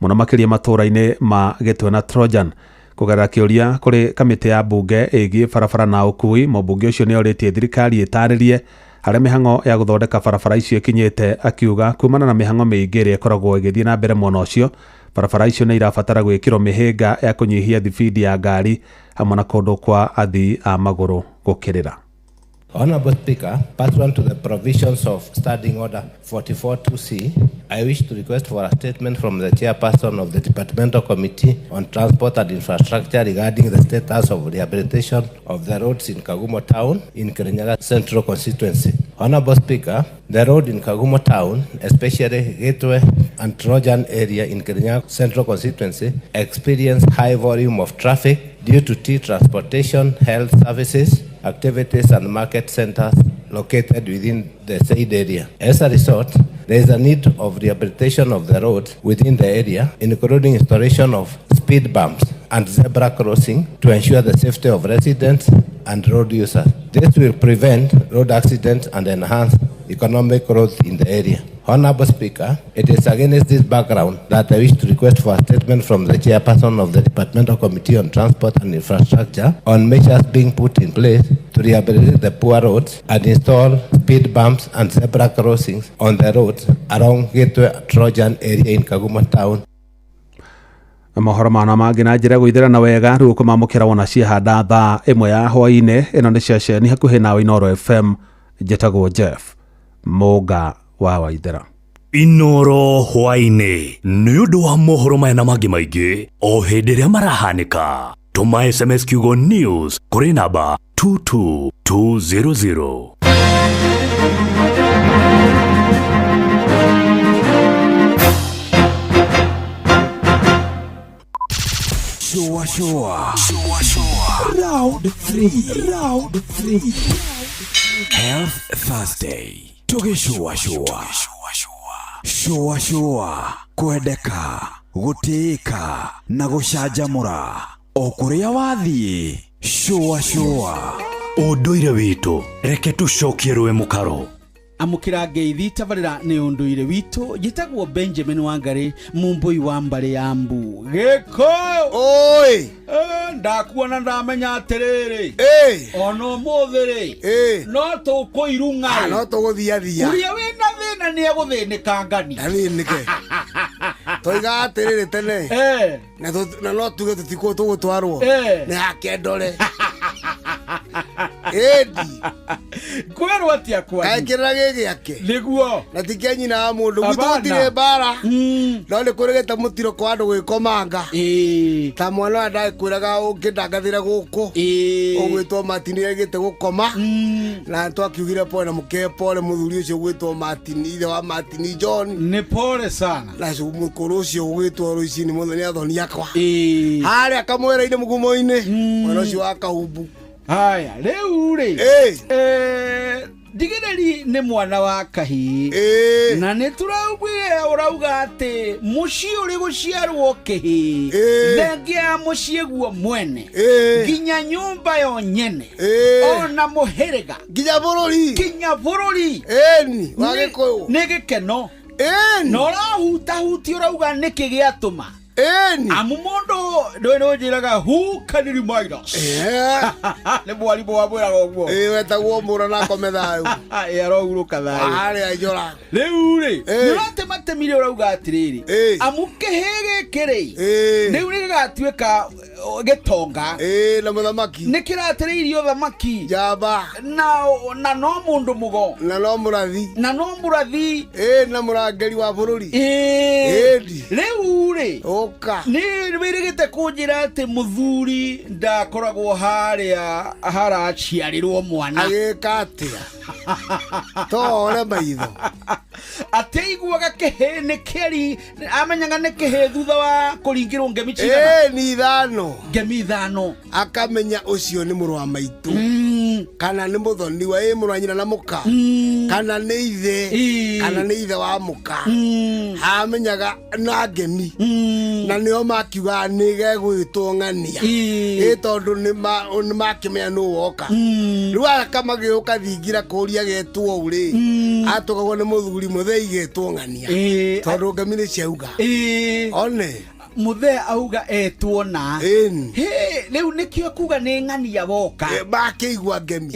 I: mũno makĩria matũũra-inĩ ma Gĩtwe na Trojan. Kũgerera kĩũria kũrĩ kamĩtĩ ya mbunge ĩgiĩ barabara na ũkui, mũmbunge ũcio nĩ orĩtie thirikari ĩtarĩrie harĩa mĩhang'o ya gũthondeka barabara icio ĩkinyĩte, akiuga kumana na mĩhang'o mĩingĩ ĩrĩa ĩkoragwo ĩgĩthiĩ na mbere mwena ũcio, barabara icio nĩ irabatara gwĩkĩrwo mĩhĩnga ya kũnyihia thibindi ya ngari hamwe na kũndũ kwa athii a magũrũ gũkĩrĩra.
Y: Honorable Speaker, pursuant to the provisions of Standing Order 44-2C, I wish to request for a statement from the chairperson of the Departmental Committee on Transport and Infrastructure regarding the status of rehabilitation of the roads in Kagumo Town in Kirinyaga Central Constituency. Honorable Speaker, the road in Kagumo Town, especially Gateway and Trojan area in Kirinyaga Central Constituency, experience high volume of traffic due to tea transportation, health services, activities and market centers located within the said area. As a result, there is a need of rehabilitation of the roads within the area, including installation of speed bumps and zebra crossing to ensure the safety of residents and road users. This will prevent road accidents and enhance economic growth in the area. Honorable Speaker, it is against this background that I wish to request for a statement from the chairperson of the Departmental Committee on Transport and Infrastructure on measures being put in place to rehabilitate the poor roads and install speed bumps and zebra crossings on the roads around Gateway Trojan area in Kagumo town.
I: Mohoro mana mangĩ na njĩra gũithĩrana wega rĩu ũkũmamũkĩra wona ciahanda thaa 1 ya hwaĩ-inĩ. Ĩno nĩ ceceni hakuhĩ nawe Inooro FM. Njĩtagwo Jeff Mũnga wa Waithera.
A: Inooro hwaĩ-inĩ nĩ ũndũ wa mohoro maya na mangĩ maingĩ o hĩndĩ ĩrĩa marahanĩka. Tũma SMS kiugo news kũrĩ namba 22200.
C: Shua shua. Shua shua. Round 3. Round 3. Health Thursday. Tugishua shua. Shua shua. Kwendeka, gũtĩĩka na gũcanjamũra o kũrĩa wathiĩ. Shua shua.
A: Ũndũire witũ reke tũcokie rũĩ mũkaro.
D: Amũkĩra ngeithi tabarĩra nĩ ũndũire witũ. Njĩtagwo Benjamin Wangari, mũmbũi wa mbarĩ ya mbu gĩkũ.
R: Oi,
D: ndakuona ndamenya atĩrĩrĩ, ona ũmũthĩ rĩ no tũkũirung'a,
R: no tũgũthiathia.
D: Ũrĩa wĩna thĩna nĩ egũthĩnĩka ngani.
R: Ndathĩnĩke. Toigaga atĩrĩrĩ tene na no tuge tũtikuo tũgũtwarwo nĩ hake ndore. Edi
D: kwĩrwo atĩa kwanyu?
R: Kaĩ kĩrĩra gĩ gĩake
D: nĩguo
R: na ti kĩa nyina wa mũndũ. Gwitũ gũtirĩ mbara, no nĩ kũrĩ gĩte mũtiro kwa andũ gwĩkomanga. Ta mwana ũrĩa ndagĩkwĩraga ũngĩndangathĩra gũkũ ũgwĩtwo Martin nĩagĩte gũkoma, na twakiugire pole na mũkĩhe pole mũthuri ũcio ũgwĩtwo Martin, ithe wa Martin John.
D: Nĩ pole sana.
R: Na mũkũrũ ũcio ũgwĩtwo Rũicinĩ mũthoni nĩ athoni akwa harĩa kamwera-inĩ mũgumo-inĩ, mwana ũcio wa Kahumbu.
D: Haya, rĩu rĩ ndigĩrĩri nĩ mwana wa kahĩĩ, na nĩ tũraugire ũrauga atĩ mũciĩ ũrĩ gũciarwo kĩhĩĩ, thengia ya mũciĩ guo mwene, nginya nyũmba yo nyene, ona mũhĩrĩga,
R: nginya bũrũri,
D: nginya bũrũri
R: wa Gĩkũyũ
D: nĩ gĩkeno. Na ũrahutahutia ũrauga nĩkĩ gĩatũma. Amu mũndũ ndũĩ nĩũnjĩraga who can remind us. Nĩ mwarimũ wamwĩraga ũguo.
R: Wetagwo Mũra na akome thayũ.
D: Arohurũka thayũ.
R: Harĩa njora.
D: Rĩu rĩ nĩũratematemire ũrauga atĩrĩrĩ, amu kĩhĩĩ gĩkĩ rĩ rĩu nĩgĩgatuĩka gĩtonga
R: na mũthamaki,
D: nĩ kĩratĩrĩirio thamaki
R: njamba,
D: na no mũndũ mũgo,
R: na no mũrathi,
D: na no mũrathi,
R: na mũrangĩri wa bũrũri.
D: Rĩu rĩ
R: ũka
D: nĩ wĩrĩgĩte kũnjĩra atĩ mũthuri ndakoragwo harĩa haraciarĩrwo mwana.
R: Agĩka atĩa? Tore maitho.
D: Atĩ aiguaga kĩhĩĩ nĩ kĩeri, amenyaga nĩ kĩhĩĩ thutha wa kũringĩrwo ngemi cigana?
R: Nĩ ithano.
D: Ngemi ithano.
R: Akamenya ũcio nĩ mũrũ wa maitũ, kana nĩ mũthoni wa mũrũ wa nyina na mũka, kana nĩ ithe, kana nĩ ithe wa mũka. Amenyaga na ngemi, na nĩo makiugaga nĩ gegwĩtwo ng'ania, tondũ nĩ makĩmenya nũ woka. Rĩu akamagĩũka thingira kũria getwo ũ rĩ, atũgagwo nĩ mũthuri mũthei getwo ng'ania, tondũ ngemi nĩ ciauga. One
D: Mũthee auga etwo na rĩu nĩkĩo kuga nĩ ng'ania woka.
R: Makĩigua ngemi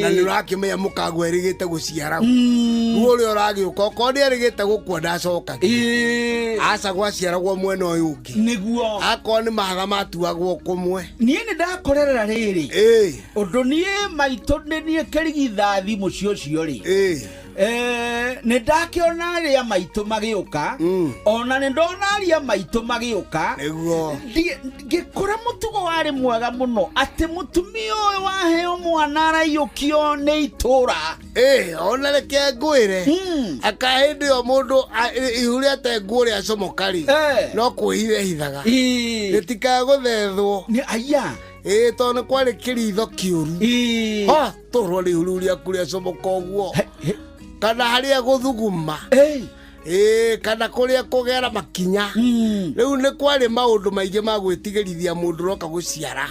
R: na nĩ ũrakĩmenya mũkaguo erĩgĩte gũciara. Rĩu ũrĩa ũragĩũka okorwo nĩ erĩgĩte gũkua ndacokaga. Aca gwaciaragwo mwena ũyũ ũngĩ.
D: Nĩguo.
R: Akorwo nĩ mahatha matuagwo kũmwe.
D: Niĩ nĩ ndakorerera rĩrĩ ũndũ niĩ maitũ nĩ niĩ kĩrigithathi mũciĩ ũcio rĩ, nĩ ndakĩona arĩa maitũ magĩũka, ona nĩ ndona arĩa maitũ magĩũka. Ngĩkora mũtugo warĩ mwega mũno atĩ mũtumia ũyũ waheo mwana araiyũkio nĩ itũra.
R: Ona reke ngwĩre, aka hĩndĩ ĩyo mũndũ ihu rĩate nguo rĩacomoka rĩ, no kwĩhitha hithaga, rĩtikagũthethwo.
D: Aya.
R: Tondũ nĩ kwarĩ kĩritho kĩũru. Tũrwo nĩ ihu rĩu rĩaku rĩacomoka ũguo, kana harĩa gũthuguma. Ĩĩ, kana kũrĩa kũgera makinya rĩu nĩ kwarĩ maũndũ maingĩ ma gwĩtigĩrithia mũndũ ũroka gũciara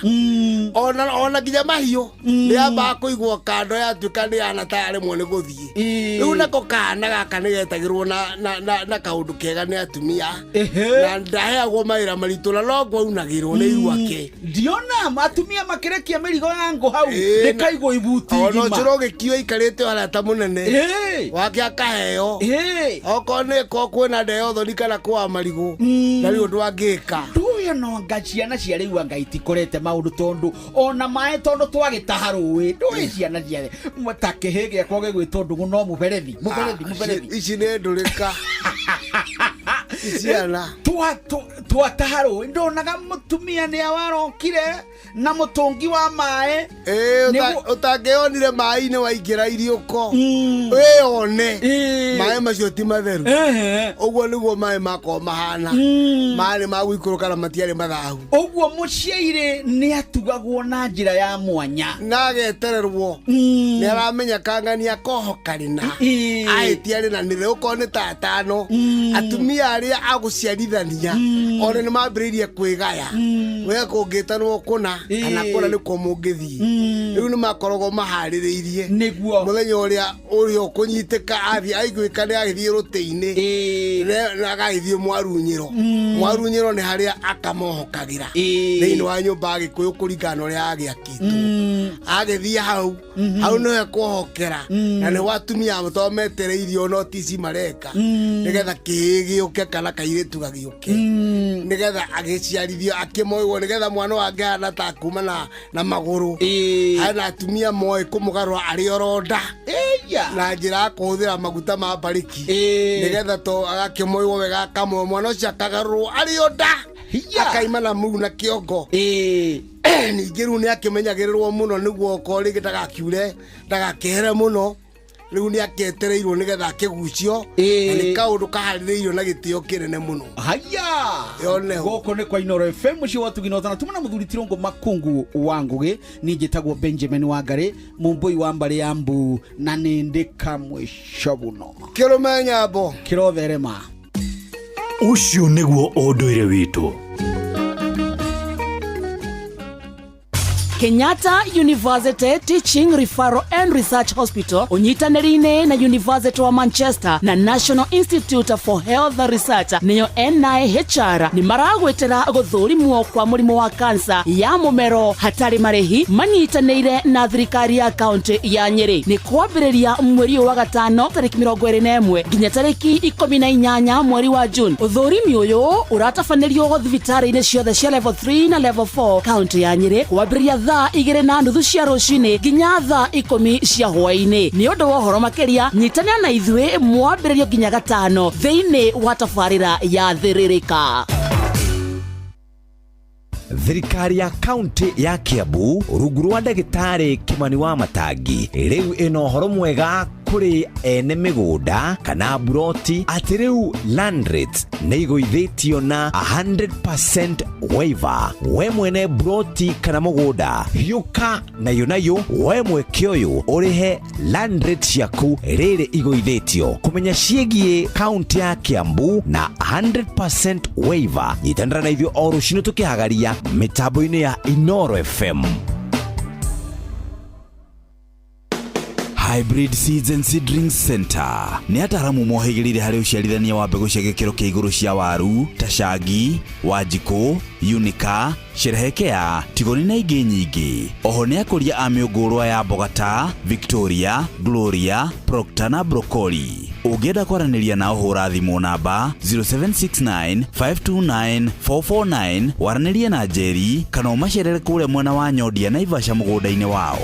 R: ona ona nginya mahiũ nĩ yambaga kũigwo kando yatuĩka nĩ yana ta yaremwo nĩ gũthiĩ rĩu nako kana gaka nĩ getagĩrwo na, na, na, na kaũndũ kega nĩ atumia na ndaheagwo mawĩra maritũ na no ngwaunagĩrwo nĩ iruake
D: ndiona atumia makĩrekia mĩrigo ya ngũ hau rĩkaigwo ibuti
R: ona
D: ng'ima.
R: ũcũrũ ũgĩkio aikarĩte o arata mũnene wake akaheo okorwo nĩ ko kwĩna ndeo thoni kana kwa marigũ ndarĩ ũndũ angĩka
D: ndũĩ no anga ciana cia rĩu anga itikorete maũndũ tondũ ona maĩ tondũ twagĩtaha rũĩ ndũĩ ciana cia ta kĩhĩ gĩakwa gĩgwĩtwo ndũng'ũ no mũberethi mũberethi mũberethi
R: ici nĩ ndũrĩka ciana
D: twataha rũĩ ndonaga mũtumia nĩ awarokire na mũtũngi wa maĩ
R: ũtangĩonire maĩ-inĩ waingĩra iriũko wĩyone maĩ macio ti matheru ũguo nĩguo maĩ makorwo mahana marĩ ma gũikũrũka na matiarĩ mathahu
D: ũguo mũciairĩ nĩ atugagwo na njĩra ya mwanya
R: na agetererwo nĩ aramenya kang'ania koho karĩ na ahĩtia rĩ na nĩrĩ ũkorwo nĩ ta atano atumia arĩa agũciarithania ona nĩ mambĩrĩirie kwĩgaya we kũngĩtanwo kũna kana kũna nĩkuo mũngĩthiĩ rĩu nĩ makoragwo maharĩrĩirie
D: nĩguo
R: mũthenya ũrĩa ũrĩa ũkũnyitĩka athiĩ aiguĩka nĩ agĩthiĩ rũtĩ-inĩ na agagĩthiĩ mwarunyĩro mwarunyĩro nĩ harĩa akamohokagĩra thĩinĩ wa nyũmba ya gĩkũyũ kũringana na ũrĩa agĩakĩtwo agĩthiĩ hau hau nĩwe kwohokera na nĩho atumia to metereirio no tici mareka nĩgetha kĩĩ gĩũke kana kairĩtu gagĩũke nĩgetha agĩciarithio akĩmoĩgwo nĩgetha mwana wake ahana ta kuma na na magũrũ hena atumia moĩ kũmũgarũra arĩ oronda na njĩra ya kũhũthĩra maguta ma mbarĩki nĩgetha to agakĩmoĩgwo wega akamoe mwana ũcio akagarũrwo arĩ o nda akaima na mũru na kĩongo ningĩ rĩu nĩ akĩmenyagĩrĩrwo mũno nĩguo okorwo rĩngĩ ndagakiure ndagakĩhere mũno rĩu nĩ akĩetereirwo nĩgetha akĩgucio na nĩ kaũndũ kaharĩrĩirio na gĩtĩo kĩnene mũno
D: haya
R: yoneho
D: gũkũ nĩ kwa Inoro FM mũciĩ wa Tugina ũtana tuma na mũthuri Tirũngũ Makungu wa Ngũgĩ niĩ njĩtagwo Benjamin Wangari mũmbũi wa mbarĩ ya mbu na nĩ ndĩ kamũico mũno
R: kĩrũme nyambo
D: kĩrotherema
A: ũcio nĩguo ũndũire witũ
J: Kenyatta University Teaching Referral and Research Hospital unyitanĩri-inĩ na University wa Manchester na National Institute for Health Research nĩyo NIHR nĩ maragwĩtĩra gũthũrimwo kwa mũrimũ wa kansa ya mũmero hatarĩ marĩhi manyitanĩire na thirikari ya kaunti ya Nyĩrĩ nĩ kwambĩrĩria mweri ũyũ wa gatano tarĩki 21 nginya tarĩki 18 mweri wa June ũthũrimi ũyũ ũratabanĩrio thibitarĩ-inĩ ciothe cia level 3 na level 4 kaunti ya Nyĩrĩ kwambĩrĩria thaa 2:30 cia rũcinĩ nginya thaa 10 cia hwaĩ-inĩ nĩ ũndũ wa ũhoro makĩria nyitanĩra na ithuĩ mwambĩrĩrio nginya gatano thĩinĩ wa tabarĩra ya thĩrĩrĩka
C: Thirikari ya kaunti ya Kiambu rungu rwa ndagĩtarĩ Kimani wa Matangi rĩu ĩna ũhoro mwega kũrĩ ene mĩgũnda kana buroti atĩ rĩu land rates nĩ igũithĩtio na 100% waiver we mwene buroti kana mũgũnda hiũka nayo nayo we mweke ũyũ ũrĩhe land rate ciaku rĩrĩ igũithĩtio kũmenya ciĩgiĩ kaunti ya Kiambu na 100% waiver nyitanĩra na ithuĩ o rũcinĩ tũkĩhagaria mĩtambo-inĩ ya Inoro FM. Hybrid Seeds and Seedlings Center nĩ ataaramu mohĩgĩrĩire harĩ ũciarithania wa mbegũ cia gĩkĩro kĩa igũrũ cia waru ta cangi, wanjikũ, unica, sherehekea, tigoni na ingĩ nyingĩ. Oho nĩ akũria a mĩũngũrwa ya mboga ta Victoria, Gloria, Procter na Broccoli. Ũngĩenda kwaranĩria nao hũra thimũ namba 0769 529 449 waranĩrie na Njeri kana ũmacerere kũrĩa mwena wa Nyondia Naivasha mũgũnda-inĩ wao.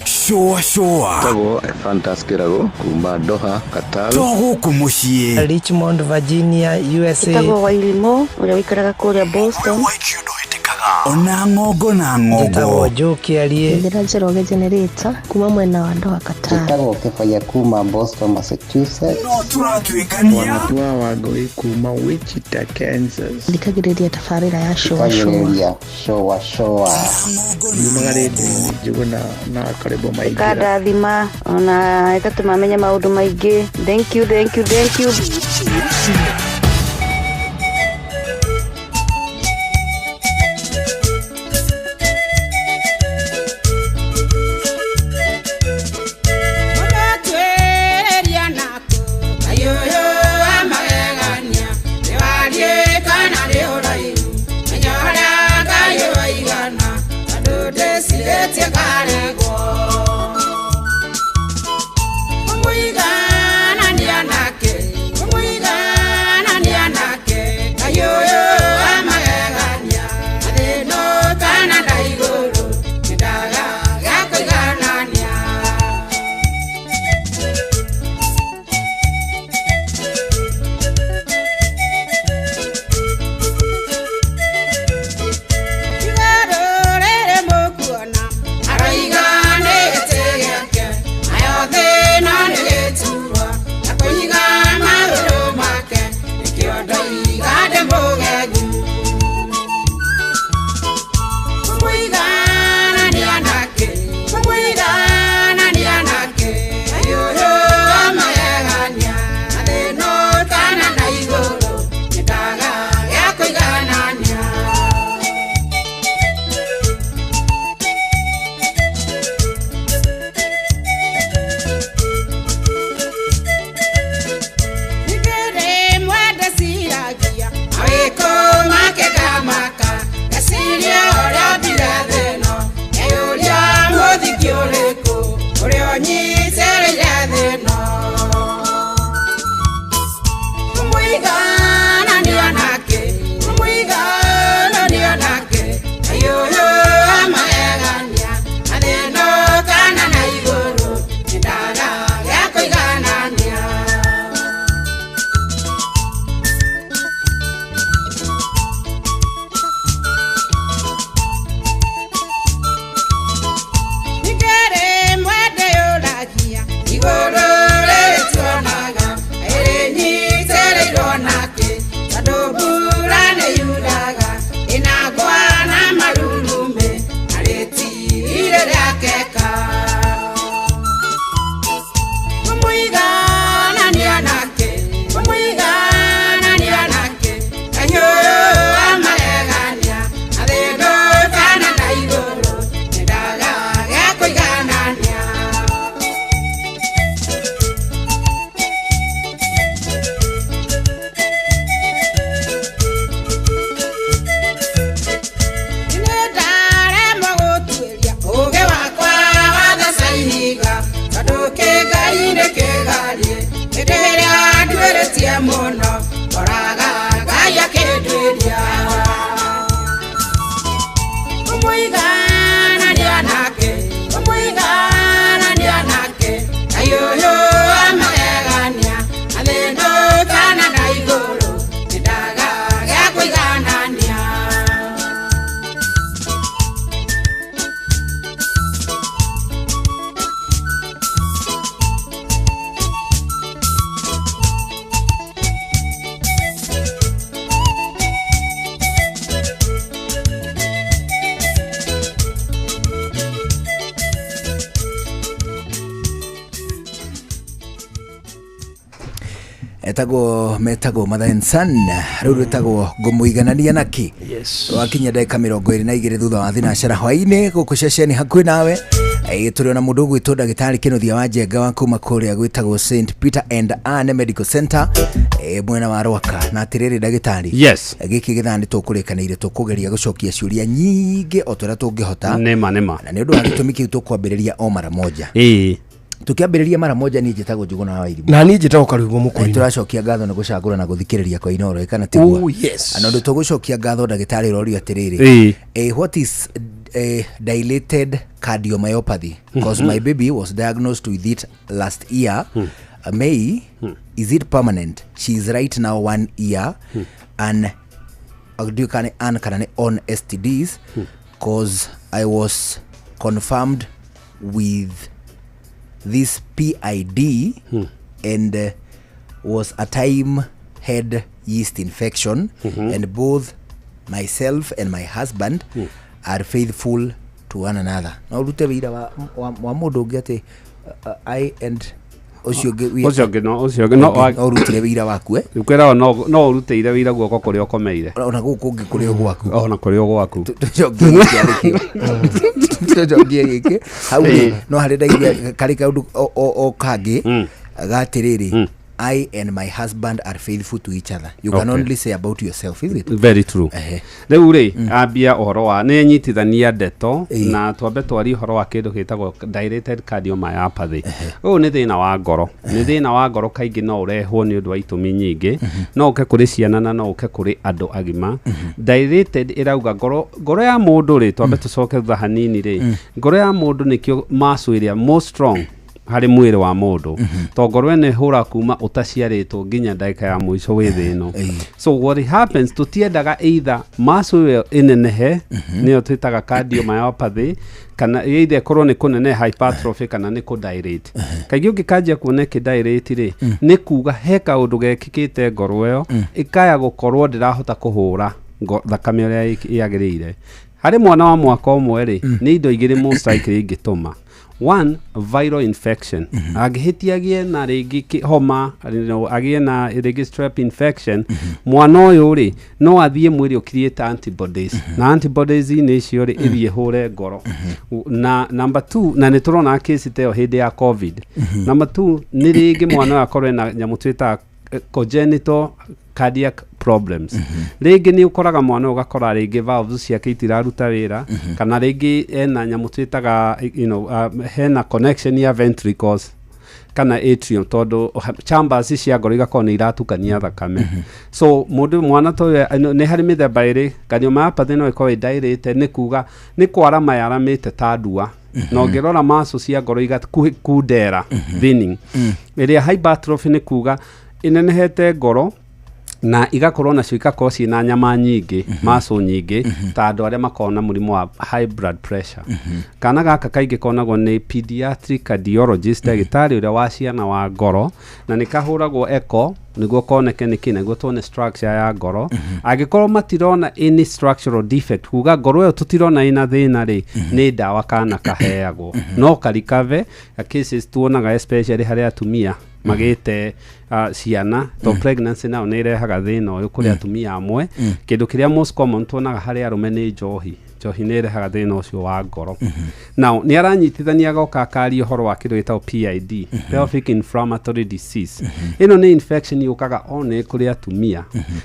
C: Shũa shũa
E: Tagwo Fantas Kĩrago kuma Doha, Qatar.
C: To gũkũ mũciĩ
F: Richmond, Virginia, USA.
L: Ĩtagwo Wairimũ ũrĩa ũikaraga kũrĩa Boston.
B: Ona ng'ongo na ng'ongo.
F: Njĩtagwo Joe Kĩarie.
K: Njĩra Njoroge Generator kuma mwena wa Doha Qatar.
L: Njĩtagwo Kĩbaya kuma Boston, Massachusetts.
B: No tũratuĩkania.
M: Wanatua Wangũi kuma Wichita, Kansas.
K: Thikagĩrĩria tabarĩra ya Shoa Shoa.
L: Thikagĩrĩria Shoa Shoa.
M: Yumaga rĩndiũ-inĩ Njũgũna na Karĩmbo Maingĩra.
N: Ĩkandathima ona ĩgatũma menye maũndũ maingĩ. Thank you, thank you, thank you.
Q: Etagwo metagwo Mother and Son rĩu rwĩtagwo ngũmũiganania naki.
G: Yes.
Q: Wakinya ndagĩka 22 thutha wa thinacara hwaĩ-inĩ gũkũ ceceni hakuhĩ nawe. Tũrĩ ona mũndũ ũgwĩtwo ndagĩtarĩ Kĩnuthia wa Njenga wa kuma kũrĩa gwĩtagwo St Peter and Anne Medical Center mwena wa Rwaka. Na atĩrĩrĩ ndagĩtarĩ,
S: yes,
Q: gĩkĩ gĩthaa nĩ tũkũrĩkanĩire tũkũgeria gũcokia ciũria nyingĩ o ta ũrĩa tũngĩhota.
S: Nĩma nĩma.
Q: Na nĩ ũndũ wa gĩtũmi kĩu tũkwambĩrĩria o mara moja.
S: Ĩĩ.
Q: Tukiambĩrĩria mara moja niĩ njĩtagwo Njũgũna wa Wairimu.
R: Na niĩ njĩtagwo Karũgũ Mũkũrinũ.
Q: Tũracokia ngatho nĩ gũcagũra na gũthikĩrĩria kwa Inooro kana tiguo.
R: Oh, yes.
Q: Na ũndũ tũgũcokia ngatho ndagĩtarĩ ũrorio atĩrĩrĩ. What is dilated cardiomyopathy? Because my baby was diagnosed with it last year, May. Is it permanent? She is right now 1 year and Ndiũĩ kana nĩ an kana nĩ on STDs, cause I was confirmed with this PID and was a time had yeast infection, and both myself and my husband are faithful to one another. No ũrute wĩira wa mũndũ ũngĩ atĩ I and ũcio ũngĩ
S: Ũcio ũngĩ no, ũcio ũngĩ no.
Q: No ũrutire wĩira waku, eh?
S: Kwĩraga no ũrutĩire wĩira guoko kũrĩa ũkomeire.
Q: Ona gũkũ kũngĩ kũrĩ o gwaku.
S: Ona kũrĩ o gwaku.
Q: Tũcokie gĩkĩ arĩkĩo, tũcokie gĩkĩ hau rĩ, no harĩ ndaigua karĩ kaũndũ o kangĩ gatĩrĩrĩ, I and my husband are faithful to each other. You can only say about yourself, is it?
S: Very true. Rĩu rĩ, ambia ũhoro wa nĩ nyitithania ndeto na twambe twarie ũhoro wa kĩndũ gĩtagwo dilated cardiomyopathy. Ũyũ nĩ thĩna wa ngoro, nĩ thĩna wa ngoro. Kaingĩ no ũrehwo nĩ ũndũ wa itũmi nyingĩ, no ũke kũrĩ ciana na no ũke kũrĩ andũ agima. Dilated ĩrauga ngoro ya mũndũ rĩ, twambe tũcoke thutha hanini rĩ, ngoro ya mũndũ nĩkĩo muscle ĩrĩa most strong harĩ mwĩrĩ wa mũndũ, to ngoro ĩno ĩhũra kuma ũtaciarĩtwo nginya ndagĩka ya mũico wĩ thĩ ĩno. So what happens, tũtiendaga either muscle ĩyo ĩnenehe, nĩyo twĩtaga cardiomyopathy, kana either ĩkorwo nĩ kũneneha, hypertrophy, kana nĩ kũdilate. Kaingĩ ũngĩkanjia kuona ĩkĩdilate rĩ, nĩ kuga he kaũndũ gekĩkĩte ngoro ĩyo ĩkaya gũkorwo ndĩrahota kũhũra thakame ũrĩa yagĩrĩire. Harĩ mwana wa mwaka ũmwe rĩ, nĩ indo igĩrĩ most likely ingĩtũma. One, viral infection. Angĩhĩtia agĩe na rĩngĩ homa, agĩe na rĩngĩ strep infection, mwana ũyũ rĩ, no athiĩ mwĩrĩ ũcreate antibodies, na antibodies inĩ icio rĩ, ĩthiĩ ĩhũre ngoro. Na number two, na nĩ tũrona case ta ĩyo hĩndĩ ya COVID. Number two, nĩ rĩngĩ mwana ũyũ akorwo ena nyamũ twĩtaga congenital cardiac problems. Rĩngĩ nĩ ũkoraga mwana ũyũ, ũgakora rĩngĩ valves ciake itiraruta wĩra, kana rĩngĩ ena nyamũ twĩtaga hena connection ya ventricles kana atrium, tondũ chambers cia ngoro igakorwo nĩ iratukania thakame. So mũndũ mwana ta ũyũ, nĩ harĩ mĩthemba ĩrĩ. Cardiomyopathy no ĩkorwo ĩ nĩ kuga nĩ kwarama yaramĩte ta ndua, na ũngĩrora muscle cia ngoro igakundera, thinning. Ĩrĩa hypertrophy nĩ kuga ĩnenehete ngoro na igakorwo nacio igakorwo ciĩna nyama nyingĩ, muscle nyingĩ, ta andũ arĩa makoragwo na mũrimũ wa high blood pressure. Kana gaka kaingĩ konagwo nĩ pediatric cardiologist, ndagĩtarĩ ũrĩa wa ciana wa ngoro, na nĩ kahũragwo echo nĩguo koneke nĩkĩ, nĩguo tuone structure ya ngoro. Angĩkorwo matirona any structural defect, kuga ngoro ĩyo tũtirona ĩna thĩna rĩ, nĩ ndawa kana kaheagwo no karikave. Cases tuonaga especially harĩ atumia magĩte ciana, to pregnancy nayo nĩ ĩrehaga thĩna ũyũ kũrĩ atumia amwe. Kĩndũ kĩrĩa most common tuonaga harĩ arũme nĩ njohi. Njohi nĩ ĩrehaga thĩna ũcio wa ngoro. Now nĩ aranyitithania agoka akaria ũhoro wa kĩndũ gĩtagwo PID, pelvic inflammatory disease. Ĩno nĩ infection yũkaga one kũrĩ atumia,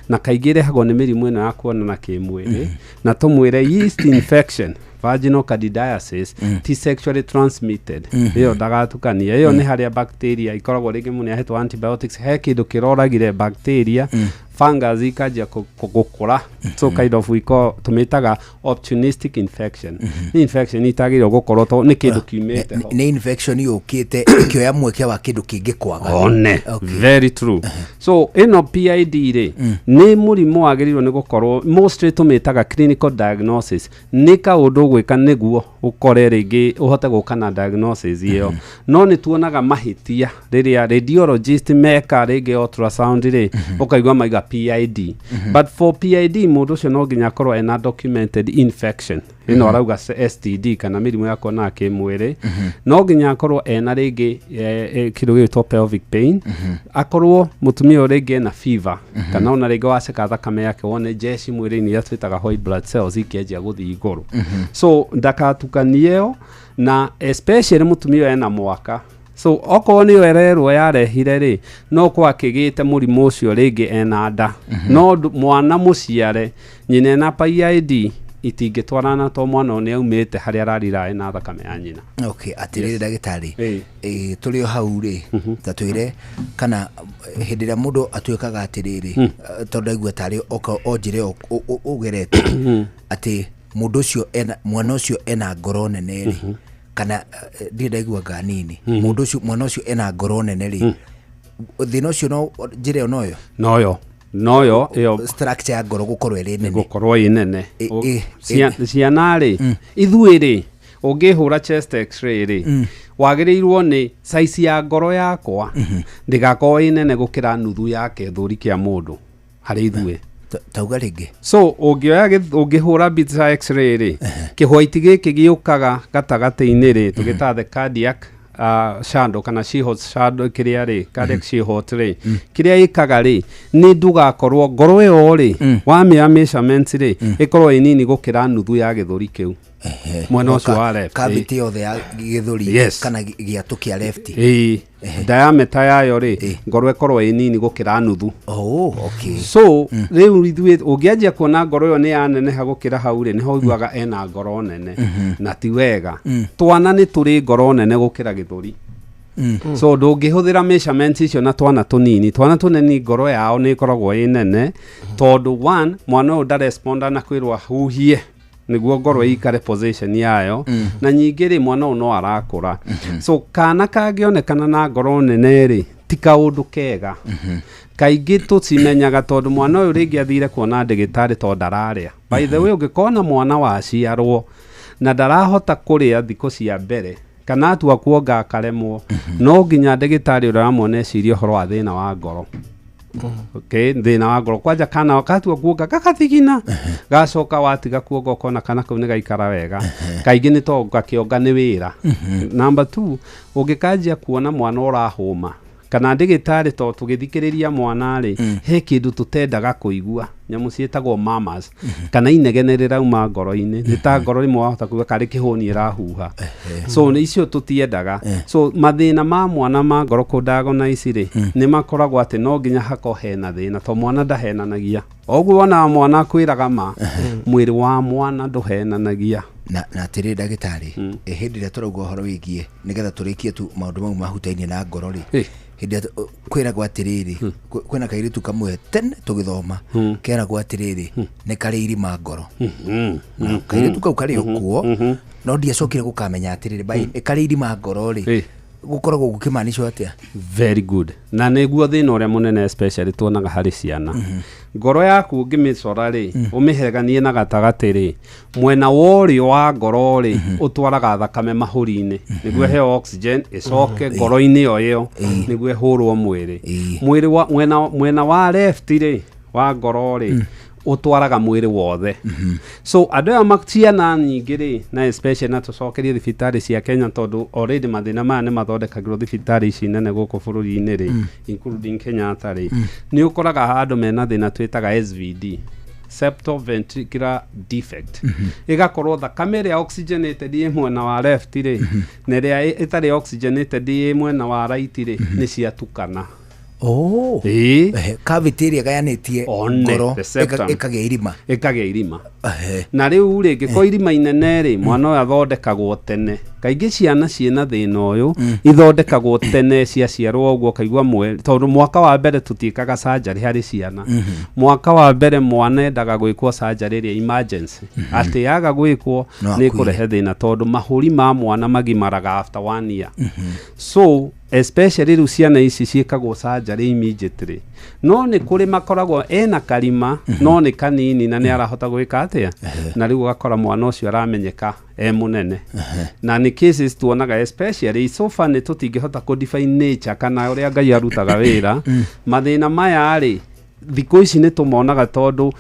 S: na kaingĩ ĩrehagwo nĩ mĩrimũ ĩno ya kuonana kĩmwĩrĩ. Na tũmwĩre yeast infection, vaginal candidiasis, ti sexually transmitted. Ĩyo ndagatukanie. Ĩyo nĩ harĩa bacteria ikoragwo, rĩngĩ mũndũ nĩahetwo antibiotics, he kĩndũ kĩroragire bacteria, fungus ikanjia gũkũra. So kind of we call, tũmĩtaga opportunistic infection. Nĩ infection itagĩrĩirwo gũkorwo to nĩ kĩndũ kiumĩte ho.
Q: Nĩ infection yũkĩte ĩkĩoya mweke wa kĩndũ kĩngĩ kwaga.
S: One. Very true. So ĩno PID rĩ, nĩ mũrimũ wagĩrĩirwo nĩ gũkorwo mostly tũmĩtaga clinical diagnosis. Nĩ kaũndũ ũgwĩka nĩguo ũkore rĩngĩ ũhote gũka na diagnosis ĩyo. No nĩ tuonaga mahĩtia rĩrĩa radiologist meka rĩngĩ ultrasound rĩ, ũkaigua maiga PID. But for PID, mũndũ ũcio no nginya akorwo ena documented infection ĩno arauga STD kana mĩrimũ ya kuonana kĩmwĩrĩ. No nginya akorwo ena rĩngĩ kĩndũ gĩgwĩtwo pelvic pain, akorwo mũtumia ũyũ rĩngĩ ena fever, kana ona rĩngĩ waceka thakame yake wone jeshi mwĩrĩ-inĩ iria twĩtaga white blood cells ikĩanjia gũthiĩ igũrũ. So ndakatukanie ĩyo, na especially mũtumia ũyũ ena mwaka. So okorwo nĩyo ĩrerwo yarehire rĩ, no kwa akĩgĩte mũrimũ ũcio rĩngĩ ena nda, no mwana mũciare nyina ena PID itingĩtwarana, to mwana ũyũ nĩ aumĩte harĩa ararira ena thakame ya nyina.
Q: Okay, atĩrĩrĩ ndagĩtarĩ, tũrĩ o hau rĩ, ta twĩre kana hĩndĩ ĩrĩa mũndũ atuĩkaga atĩrĩrĩ, tondũ aigua tarĩ o njĩra ĩyo ũgerete atĩ mũndũ ũcio ena, mwana ũcio ena ngoro nene rĩ, kana ndirĩ ndaigua nga nini, mũndũ ũcio, mwana ũcio ena ngoro nene rĩ, thĩna ũcio no njĩra ĩyo noyo?
S: Noyo. Noyo ĩyo
Q: structure ya ngoro gũkorwo ĩrĩ nene.
S: Gũkorwo ĩ nene. Ciana rĩ, ithuĩ rĩ, ũngĩhũra chest x-ray rĩ, wagĩrĩirwo nĩ size ya ngoro yakwa ndĩgakorwo ĩ nene gũkĩra nuthu ya kĩthũri kĩa mũndũ harĩ ithuĩ.
Q: Tauga rĩngĩ.
S: So ũngĩoya ũngĩhũra mbica x-ray rĩ, kĩhwaiti gĩkĩ gĩũkaga gatagatĩ-inĩ rĩ, tũgĩtaga the cardiac shadow kana sheath shadow, kĩrĩa rĩ cardiac sheath rĩ, kĩrĩa ĩkaga rĩ nĩ ndũgakorwo ngoro ĩyo rĩ, wamĩoya measurement rĩ, ĩkorwo ĩ nini gũkĩra nuthu ya gĩthũri kĩu mwena ũcio wa left.
Q: Cavity yothe ya gĩthũri kana gĩatũ kĩa left.
S: Ĩĩ, diameter yayo rĩ, ngoro ĩkorwo ĩ nini gũkĩra nuthu.
Q: Oh, okay.
S: So rĩu ithuĩ ũngĩanjia kuona ngoro ĩyo nĩ yaneneha gũkĩra hau rĩ, nĩho ũiguaga ena ngoro nene, na ti wega. Twana nĩ tũrĩ ngoro nene gũkĩra gĩthũri. So ndũngĩhũthĩra measurements icio na twana tũnini. Twana tũnini ngoro yao nĩ ĩkoragwo ĩ nene, tondũ one, mwana ũyũ ndaresponda na kwĩrwo ahuhie nĩguo ngoro ĩikare position yayo. Na nyingĩ rĩ, mwana ũyũ no arakũra. So kana kangĩonekana na ngoro nene rĩ, ti kaũndũ kega. Kaingĩ tũcimenyaga tondũ mwana ũyũ rĩngĩ athire kuona ndagĩtarĩ tondũ ndararĩa. By the way, ũngĩkona mwana waciarwo na ndarahota kũrĩa thikũ cia mbere, kana atua kuonga akaremwo, no nginya ndagĩtarĩ ũrĩa ũramwona ecirie ũhoro wa thĩna wa ngoro. Okay, thĩna wa ngoro kwanja kana katua kuonga gagathigina, gacoka watiga kuonga ũkona kana kau nĩ gaikara wega. Kaingĩ nĩ tondũ gakĩonga nĩ wĩra. Number two, ũngĩkanjia kuona mwana ũrahũma kana ndĩgĩtarĩ, tondũ tũgĩthikĩrĩria mwana rĩ, he kĩndũ tũtendaga kũigua, nyamũ ciĩtagwo murmurs kana inegene rĩrauma ngoro-inĩ, nĩ ta ngoro rĩmwe wahota kuga karĩ kĩhũni ĩrahuha. So nĩ icio tũtiendaga. So mathĩna ma mwana ma ngoro kũ-diagnose rĩ, nĩ makoragwo atĩ no nginya hakorwo hena thĩna, tondũ mwana ndahenanagia. Oguo wonaga mwana akwĩraga ma mwĩrĩ wa mwana ndũhenanagia.
Q: Na atĩrĩ ndagĩtarĩ, hĩndĩ ĩrĩa tũrauga ũhoro wĩgiĩ, nĩgetha tũrĩkie tu maũndũ mau mahutainie na ngoro rĩ, hĩndĩ ĩrĩa kwĩragwo atĩrĩrĩ, kwĩna kairĩtu kamwe tene tũgĩthoma keragwo atĩrĩrĩ nĩ karĩ irima ngoro. Na kairĩtu kau karĩ o kuo, no ndiacokire gũkamenya atĩrĩrĩ by karĩ irima ngoro rĩ, gũkoragwo gũkĩmanicwo atĩa?
S: Very good. Na nĩguo thĩna ũrĩa mũnene especially tuonaga harĩ ciana. Ngoro yaku ũngĩmĩcora rĩ, ũmĩheganie na gatagatĩ rĩ, mwena wa ũrĩo wa ngoro rĩ, ũtwaraga thakame mahũri-inĩ nĩguo ĩheo oxygen, ĩcoke ngoro-inĩ o ĩyo nĩguo ĩhũrwo mwĩrĩ. Mwĩrĩ wa mwena wa left rĩ wa ngoro rĩ, ũtwaraga mwĩrĩ wothe. So andũ aya ciana nyingĩ rĩ, na especially na tũcokerie thibitarĩ cia Kenya, tondũ already mathĩna maya nĩ mathondekagĩrwo thibitarĩ ici nene gũkũ bũrũri-inĩ rĩ, including Kenyatta rĩ, nĩ ũkoraga handũ mena thĩna twĩtaga SVD, septal ventricular defect. Ĩgakorwo thakame ĩrĩa oxygenated ĩ mwena wa left rĩ, na ĩrĩa ĩtarĩ oxygenated ĩ mwena wa right rĩ, nĩ ciatukana.
Q: Oh.
S: Ĩĩ.
Q: Cavity ĩrĩa ĩgayanĩtie
S: One,
Q: ngoro
S: the septum.
Q: ĩkagĩa irima.
S: Ĩkagĩa irima. Na rĩu rĩ, ngĩkorwo irima inene rĩ, mwana ũyũ athondekagwo tene. Kaingĩ ciana ciĩna thĩna ũyũ ithondekagwo tene ciaciarwo ũguo, ũkaigua mweri, tondũ mwaka wa mbere tũtiĩkaga surgery harĩ ciana. Mwaka wa mbere mwana endaga gwĩkwo surgery ĩrĩa emergency, atĩ yaga gwĩkwo
Q: No
S: nĩ
Q: akuire.
S: ĩkũrehe thĩna, tondũ mahũri ma mwana magimaraga after one year. So especially rĩu ciana ici ciĩkagwo surgery immediately. No nĩ kũrĩ makoragwo ena karima, no nĩ kanini na nĩ arahota gwĩka atĩa, na rĩu ũgakora mwana ũcio aramenyeka e mũnene. Na nĩ cases tuonaga especially, so far nĩ tũtingĩhota kũ define nature kana ũrĩa Ngai arutaga wĩra. Mathĩna maya rĩ, thikũ ici nĩ tũmonaga, tondũ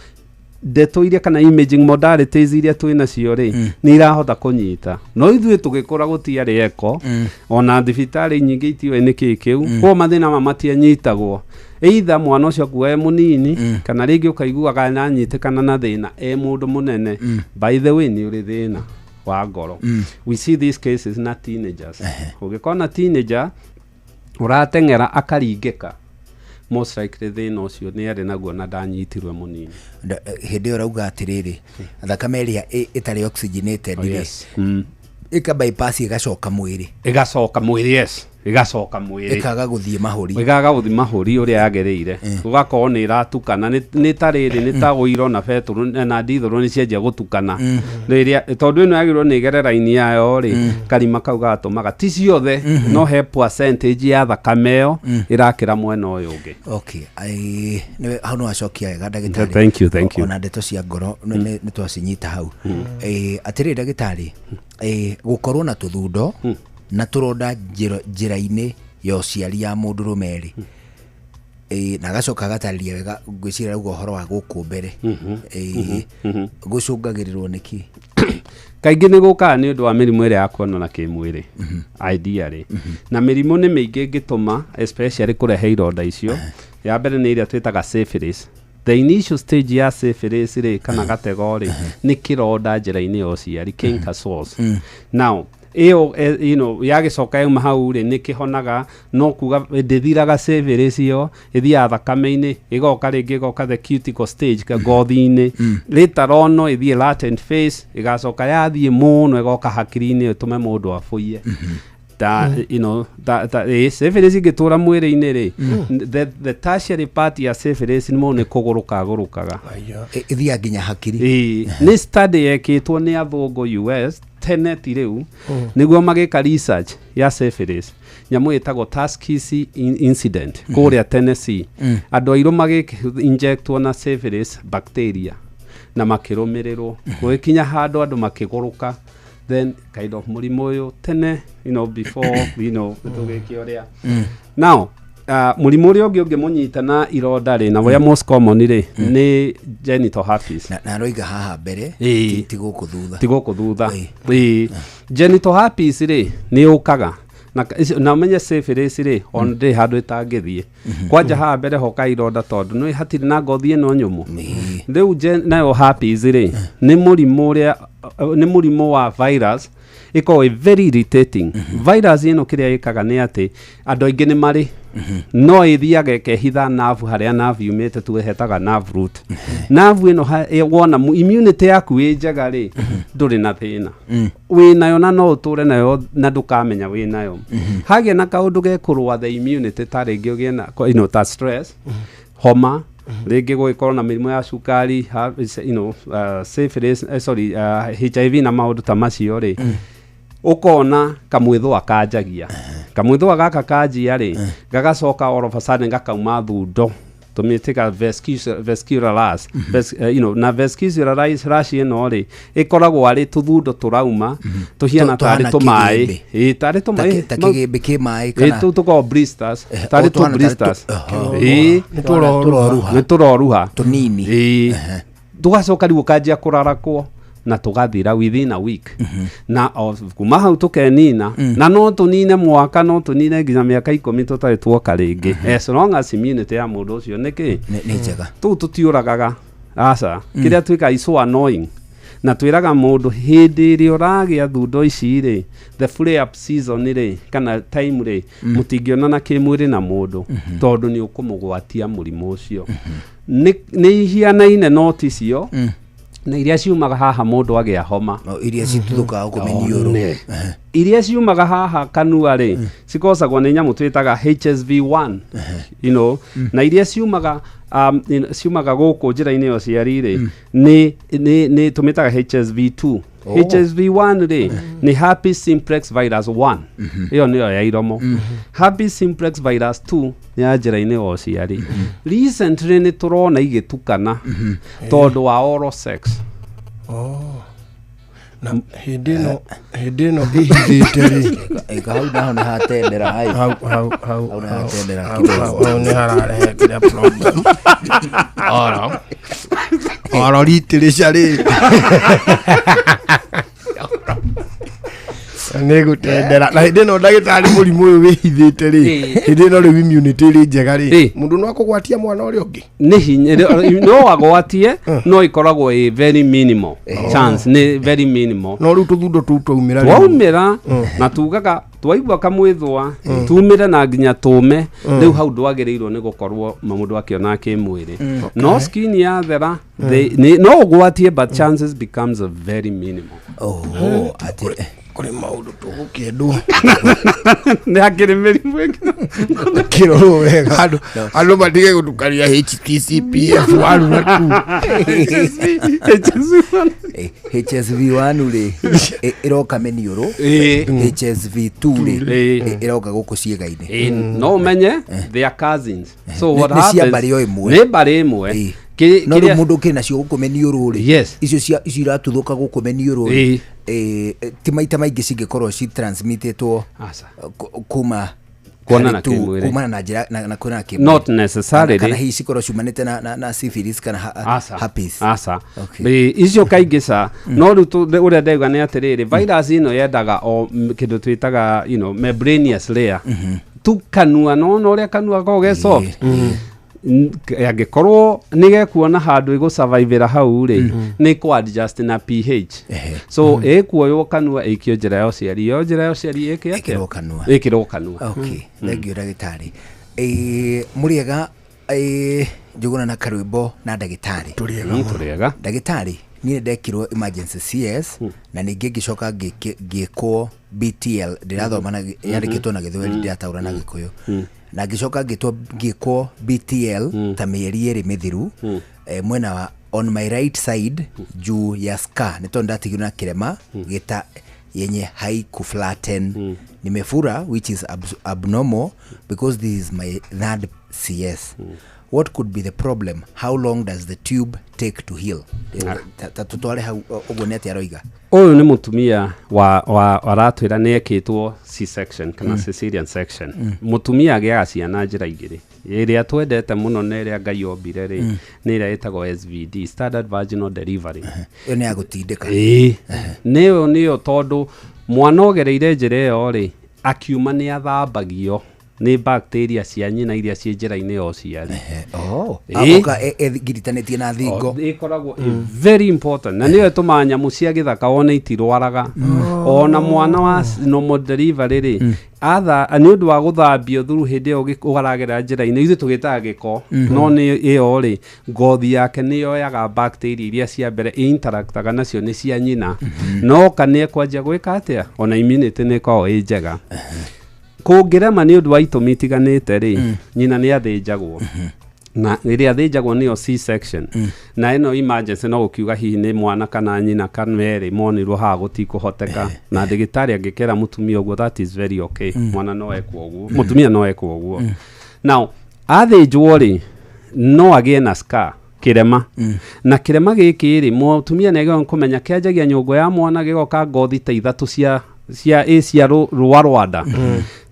S: ndeto iria kana imaging modalities iria twĩ nacio rĩ, nĩ irahota kũnyita. No ithuĩ tũgĩkũra gũtiarĩ eko, ona thibitarĩ nyingĩ itiũĩ nĩ kĩĩ kĩu. Koguo mathĩna maya matianyitagwo, either mwana ũcio akua e mũnini, kana rĩngĩ ũkaiguaga nanyitĩkana na thĩna e mũndũ mũnene. By the way, nĩ ũrĩ thĩna wa ngoro. We see these cases na teenagers. Ũngĩkona teenager ũrateng'era akaringĩka, most likely thĩna ũcio nĩ arĩ naguo na ndanyitirwe mũnini.
Q: Hĩndĩ ĩyo ũrauga atĩrĩrĩ, thakame ĩrĩa ĩtarĩ oxygenated
S: Oh,
Q: rĩ,
S: yes.
Q: Ĩka bypass ĩgacoka mwĩrĩ.
S: Ĩgacoka mwĩrĩ, yes. Ĩgacoka mwĩrĩ.
Q: Ĩkaga gũthiĩ mahũri.
S: Ĩkaga gũthiĩ mahũri ũrĩa yagĩrĩire. Gũgakorwo nĩ ĩratukana, nĩ ta rĩrĩ, nĩ ta ũiro na betũrũ na ndithũrũ nĩ cianjia gũtukana. Rĩrĩa tondũ ĩno yagĩrĩirwo nĩ ĩgere raini yayo rĩ, karima kau gatũmaga ti ciothe, no he percentage ya thakame ĩyo ĩrakĩra mwena ũyũ ũngĩ.
Q: Okay, ai nĩwe hau nĩwacokia wega ndagĩtarĩ.
S: Thank you, thank you.
Q: Ona ndeto cia ngoro nĩ twacinyita hau. Atĩrĩrĩ ndagĩtarĩ, gũkorwo na tũthundo na tũronda njĩra-inĩ ya ũciari ya mũndũrũme rĩ, na agacoka agatarĩria wega, ngwĩciria rauga ũhoro wa gũkũ mbere, gũcũngagĩrĩrwo nĩkĩ?
S: Kaingĩ nĩ gũkaga nĩ ũndũ wa mĩrimũ ĩrĩa ya kuonana kĩmwĩrĩ, ideally. Na mĩrimũ nĩ mĩingĩ ĩngĩtũma especially kũrehe ironda icio. Ya mbere nĩ ĩrĩa twĩtaga syphilis. The initial stage ya syphilis rĩ, kana gatego rĩ, nĩ kĩronda njĩra-inĩ ya ũciari, canker sores. Now ĩyo, you know, yagĩcoka yauma hau rĩ, nĩ kĩhonaga, no kuga ndĩthiraga syphilis ĩyo, ĩthiaga thakame-inĩ, ĩgoka rĩngĩ ĩgoka the cuticle stage ngothi-inĩ. Later on no ĩthiĩ latent phase, ĩgacoka yathiĩ mũno ĩgoka hakiri-inĩ ĩtũme mũndũ abũiye. Ta, you know, ta, syphilis ĩngĩtũra mwĩrĩ-inĩ rĩ, the tertiary part ya syphilis nĩ mũndũ nĩ kũgũrũka agũrũkaga.
Q: Ĩthiaga nginya hakiri.
S: Nĩ study yekĩtwo nĩ athũngũ US tene ti rĩu, nĩguo magĩka research ya syphilis, nyamũ ĩtagwo Tuskegee incident kũrĩa Tennessee. Andũ airũ magĩ injectwo na syphilis bacteria na makĩrũmĩrĩrwo, gũgĩkinya handũ andũ makĩgũrũka, then kind of mũrimũ ũyũ tene, you know, before, you know, tũgĩke ũrĩa. Now mũrimũ ũrĩa ũngĩ ũngĩmũnyita na ironda rĩ, na ũrĩa most common rĩ, nĩ genital herpes.
Q: Na aroiga haha mbere, ti gũkũ thutha.
S: Ti gũkũ thutha. Genital herpes rĩ, nĩ yũkaga na ũmenye syphilis rĩ, on ndĩ handũ ĩtangĩthiĩ. Kwanja haha mbere hoka ironda tondũ nĩ hatirĩ na ngothi ĩno nyũmũ. Rĩu nayo herpes rĩ, nĩ mũrimũ ũrĩa, nĩ mũrimũ wa virus ĩkoragwo ĩ very irritating. Virus ĩno kĩrĩa ĩkaga nĩ atĩ andũ aingĩ nĩ marĩ, no ĩthiaga ĩkehitha nerve harĩa nerve yumĩte, tuĩhetaga nerve root. Nerve ĩno wona immunity yaku ĩ njega rĩ, ndũrĩ na thĩna. Wĩnayo na no ũtũre nayo na ndũkamenya wĩnayo. Hagĩa na kaũndũ gekũrũa the immunity, ta rĩngĩ ũgĩe na, you know, ta stress, homa, rĩngĩ gũgĩkorwo na mĩrimũ ya cukari, you know, syphilis, sorry, HIV na maũndũ ta macio rĩ, ũkona kamwĩthũa kanjagia. Kamwĩthũa gaka kanjia rĩ, gagacoka all of a sudden gakauma thundo, tũmĩtĩga vesicular rash. You know, na vesicular rash ĩno rĩ, ĩkoragwo arĩ tũthundo tũrauma, tũhiana tarĩ tũmaĩ. Tarĩ tũmaĩ.
Q: Ta kĩgĩmbĩ kĩ maĩ kana?
S: Tũkoragwo blisters, tarĩ tũ blisters.
Q: Nĩ
S: tũroruha.
Q: Tũnini.
S: Tũgacoka rĩu ũkanjia kũrarakwo na tũgathira within a week. Na kuma hau tũkenina, na no tũnine mwaka, no tũnine nginya mĩaka 10 tũtarĩ tuoka rĩngĩ. As long as immunity ya mũndũ ũcio nĩkĩ?
Q: Nĩ njega.
S: Tũu tũtiũragaga. Aca, kĩrĩa twĩkaga is so annoying. Na twĩraga mũndũ hĩndĩ ĩrĩa ũragĩa thundo ici rĩ, the flare up season rĩ, kana time rĩ, mũtingĩonana kĩmwĩrĩ na mũndũ, tondũ nĩ ũkũmũgwatia mũrimũ ũcio. Nĩ ihianaine no ti cio, na iria ciumaga haha mũndũ agĩa homa.
Q: Iria cituthũkaga gũkũ mĩniũrũ.
S: Iria ciumaga haha kanua rĩ, cikocagwo nĩ nyamũ twĩtaga HSV1, you know, na iria ciumaga ciumaga gũkũ njĩra-inĩ ya ũciari rĩ, nĩ tũmĩtaga HSV2. HSV1 rĩ, nĩ herpes simplex virus 1. Ĩyo nĩyo ya iromo. Herpes simplex virus 2 nĩ ya njĩra-inĩ ya ũciari. Recently nĩ tũrona igĩtukana tondũ wa oral sex.
R: Na hĩndĩ ĩno ĩhithĩte rĩ,
Q: hau naho nĩ hatendera,
R: hau hau hau nĩ hatendera, hau nĩ hararehe kĩrĩa problem. Oro ritĩrĩca rĩ, nĩ gũtendera. Na hĩndĩ ĩno ndagĩtarĩ mũrimũ ũyũ wĩhithĩte rĩ, hĩndĩ ĩno rĩu immunity ĩrĩ njega rĩ, mũndũ no akũgwatia mwana ũrĩa ũngĩ?
S: Nĩ hinya, no agwatie, no ĩkoragwo ĩ very minimal chance, nĩ very minimal.
R: No rĩu tũthundo tũu twaumĩra,
S: twaumĩra na tugaga twaigua kamwĩthũa tumĩre na nginya tũme, rĩu hau ndwagĩrĩirwo nĩ gũkorwo mũndũ akĩona kĩmwĩrĩ. No skin yathera, no ũgwatie, but chances becomes a very minimal.
Q: Oh, atĩ
R: Kũrĩ maũndũ tũgũkĩendwo.
S: Nĩ hakĩrĩ mĩrimũ ĩngĩ.
R: Kĩrorwo wega andũ matige gũtukania HTCPF 1 na 2.
Q: HSV 1 rĩ ĩroka mĩniũrũ. HSV 2 rĩ ĩroka gũkũ ciĩga-inĩ.
S: No ũmenye they are cousins, so what
Q: Nĩ cia
S: happens
Q: mbarĩ o ĩmwe.
S: Nĩ mbarĩ ĩmwe.
Q: No rĩu mũndũ ũkĩrĩ nacio gũkũ mĩniũrũ rĩ,
S: Yes.
Q: icio cia icio iratuthũka gũkũ mĩniũrũ rĩ, ti maita maingĩ cingĩkorwo citransmitĩtwo
S: Aca.
Q: kuma
S: Kuonana
Q: harĩ tu-
S: kĩmwĩrĩ.
Q: kumana na njĩra na kuonana kĩmwĩrĩ.
S: Not necessarily.
Q: Kana hihi cikorwo ciumanĩte na syphilis kana
S: Aca.
Q: herpes.
S: Aca. Icio kaingĩ ca no rĩu ũrĩa ndauga nĩ atĩrĩrĩ, virus ĩno yendaga o kĩndũ twĩtaga membranous layer tu kanua, no ũrĩa kanua koragwo ge soft. Angĩkorwo nĩ gekuona handũ ĩgũsurvivĩra hau rĩ, nĩ kũ adjust na pH, so ĩkuoywo kanua ĩikio njĩra ya ũciari, yo njĩra ya ũciari ĩke atĩa?
Q: Ĩkĩrwo kanua.
S: Ĩkĩrwo kanua.
Q: Okay, thank you ndagĩtarĩ. Mũrĩega, Njũgũna na Karwĩmbo na ndagĩtarĩ.
S: Tũrĩega.
Q: Ndagĩtarĩ, niĩ nĩ ndekirwo emergency CS na ningĩ ngĩcoka ngĩkwo BTL, ndĩrathoma na yandĩkĩtwo na Gĩthweri, ndĩrataũra na Gĩkũyũ, na ngĩcoka ngĩkwo BTL ta mĩeri 2 mĩthiru, mwena wa on my right side juu ya scar, nĩ tondũ ndatigirwo na kĩrema gĩta yenye haikuflatten. Nimefura, which is abnormal because this is my third CS. What could be the problem? How long does the tube take to heal? Ta tutware hau ũguo nĩ atĩa aroiga?
S: Ũyũ nĩ mũtumia wa aratwĩra nĩ ekĩtwo C-section kana cesarean section. Mũtumia agĩaga ciana njĩra igĩrĩ, ĩrĩa twendete mũno na ĩrĩa Ngai ombire rĩ, nĩ ĩrĩa ĩtagwo SVD, standard vaginal delivery.
Q: Ĩyo nĩ ya gũtindĩka.
S: Ĩĩ, nĩyo nĩyo, tondũ mwana ogereire njĩra ĩyo rĩ, akiuma nĩ athambagio nĩ bacteria cia nyina iria ciĩ njĩra-inĩ ya ũciari.
Q: Oh.
S: Ĩĩ.
Q: Agoka ĩgiritanĩtie na thingo.
S: O, ĩkoragwo ĩ very important na nĩyo ĩtũmaga nyamũ cia gĩthaka wone itirwaraga. Ona mwana wa normal delivery rĩ, atha nĩ ũndũ wa gũthambio thuru hĩndĩ ĩyo ũgaragera njĩra-inĩ, ithuĩ tũgĩtaga gĩko, no nĩ ĩyo rĩ, ngothi yake nĩ yoyaga bacteria iria cia mbere ĩinteractaga nacio nĩ cia nyina, no ka nĩ ekwanjia gwĩka atĩa, ona immunity nĩ ĩkoragwo ĩ njega. Kũngĩrema nĩ ũndũ wa itũmi itiganĩte rĩ, nyina nĩ athĩnjagwo, na ĩrĩa athĩnjagwo nĩyo C-section, na ĩno emergency no gũkiuga hihi nĩ mwana kana nyina kana erĩ monirwo haha gũtikũhoteka, na ndagĩtarĩ angĩkera mũtumia ũguo, that is very okay. Mwana no ekwo ũguo, mũtumia no ekwo ũguo. Now athĩnjwo rĩ, no agĩe na scar, kĩrema, na kĩrema gĩkĩ rĩ, mũtumia nĩ agĩrĩirwo kũmenya kĩanjagia nyũngũ ya mwana, gĩgoka ngothi ta ithatũ cia ĩ cia rũa rwanda.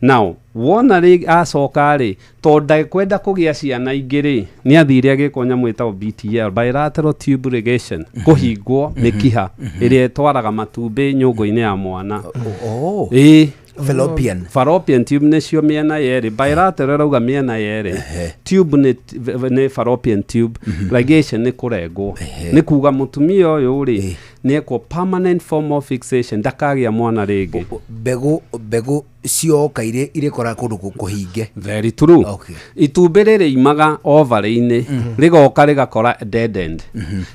S: Now wona rĩ, acoka rĩ, tondũ ndakwenda kũgĩa ciana ingĩ rĩ, nĩ athire agĩkwo nyamũ ĩtagwo BTL, bilateral tube ligation, kũhingwo mĩkiha ĩrĩa ĩtwaraga matumbĩ nyũngũ-inĩ ya mwana.
Q: Oh.
S: Ĩĩ.
Q: Fallopian.
S: Fallopian tube nĩcio mĩena yerĩ, bilateral ĩrauga mĩena yerĩ, tube nĩ fallopian tube, ligation nĩ kũrengwo, nĩ kuga mũtumia ũyũ rĩ, nĩ ekwo permanent form of fixation, ndakagĩa mwana rĩngĩ.
Q: Mbegũ cioka irĩkora kũndũ kũhinge.
S: Very true.
Q: Okay.
S: Itumbĩ rĩrĩimaga ovary-inĩ, rĩgoka rĩgakora dead end,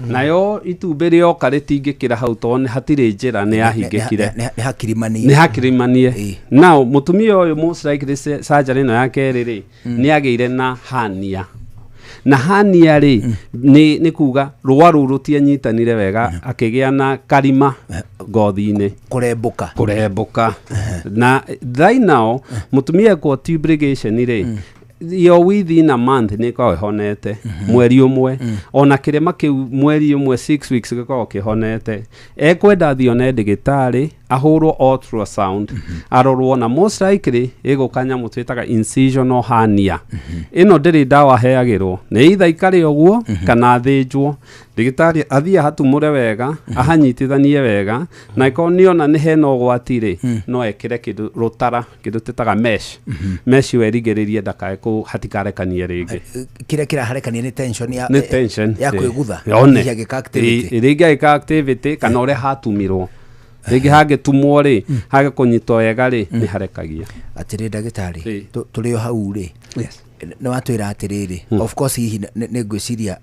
S: nayo itumbĩ rĩoka rĩtingĩkĩra hau tondũ hatirĩ njĩra, nĩ yahingĩkire.
Q: Nĩ hakirimanie.
S: Nĩ hakirimanie. Now mũtumia ũyũ most likely surgery ĩno ya kerĩ rĩ, nĩ agĩire na hernia, na hernia rĩ, nĩ kuga rũa rũu rũtianyitanire wega, akĩgĩa na karima ngothi-inĩ.
Q: Kũrembũka.
S: Kũrembũka. Na right now mũtumia ekwo tube ligation rĩ, yo within a month nĩ ĩkoragwo ĩhonete, mweri ũmwe, ona kĩrema kĩu mweri ũmwe, 6 weeks, gĩkoragwo kĩhonete. Ekwenda athiĩ one ndĩgĩtarĩ, ahũrwo ultrasound, arorwo, na most likely ĩgũka nyamũ twĩtaga incisional hernia. Ĩno ndĩrĩ ndawa heagĩrwo, nĩ either ikare ũguo kana athĩnjwo, ndĩgĩtarĩ athiĩ ahatumũre wega, ahanyitithanie wega, na ĩkorwo nĩona nĩ hena ũgwati rĩ, no ekĩre kĩndũ rũtara, kĩndũ twĩtaga mesh. Mesh ĩyo ĩrigĩrĩrie ndakae hatikarekanie rĩngĩ.
Q: Kĩrĩa kĩraharekania nĩ tension ya
S: Nĩ tension
Q: ya kwĩgutha.
S: Yone.
Q: Hihi agĩka activity.
S: Ĩ, rĩngĩ agĩka activity kana ũrĩa hatumirwo, rĩngĩ hangĩtumwo rĩ, hage kũnyitwo wega rĩ, nĩ harekagia.
Q: Atĩrĩ ndagĩtarĩ, tũrĩ o hau rĩ,
S: Yes.
Q: Nĩ watwĩra atĩrĩrĩ, of course hihi nĩ ngwĩciria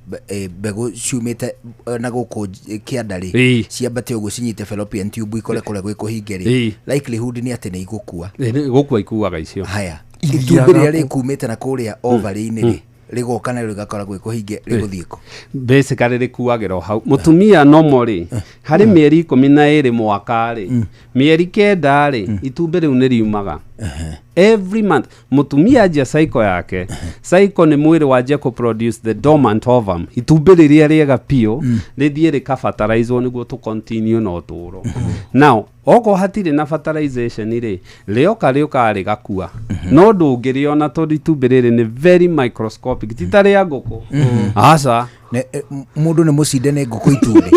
Q: mbegũ ciumĩte na gũkũ kĩanda rĩ, ciambate ũguo cinyite fallopian tube ikore kũrĩa gwĩ kũhinge rĩ, likelihood nĩ atĩ nĩ igũkua.
S: Gũkua ikuaga icio.
Q: Haya, itumbĩ rĩrĩa rĩkumĩte na kũrĩa ovary-inĩ rĩ, rĩgoka narĩo rĩgakora gwĩ kũhinge, rĩgũthiĩ kũ?
S: Basically rĩkuagĩra o hau mũtumia nomo rĩ, harĩ mĩeri 12 mwaka rĩ, mĩeri 9 rĩ, itumbĩ rĩu nĩ riumaga every month. Mũtumia anjia cycle yake, cycle nĩ mwĩrĩ wanjia kũ produce the dormant ovum, itumbĩ rĩrĩa rĩega biũ rĩthiĩ rĩkabataraizwo nĩguo tũ continue na ũtũũro. Now okorwo hatirĩ na fertilization rĩ, rĩoka rĩũkaga rĩgakua, no ndũngĩrĩona tondũ itumbĩ rĩrĩ nĩ very microscopic, ti ta rĩa ngũkũ, aca.
Q: Mũndũ nĩ mũcinde nĩ ngũkũ itumbĩ.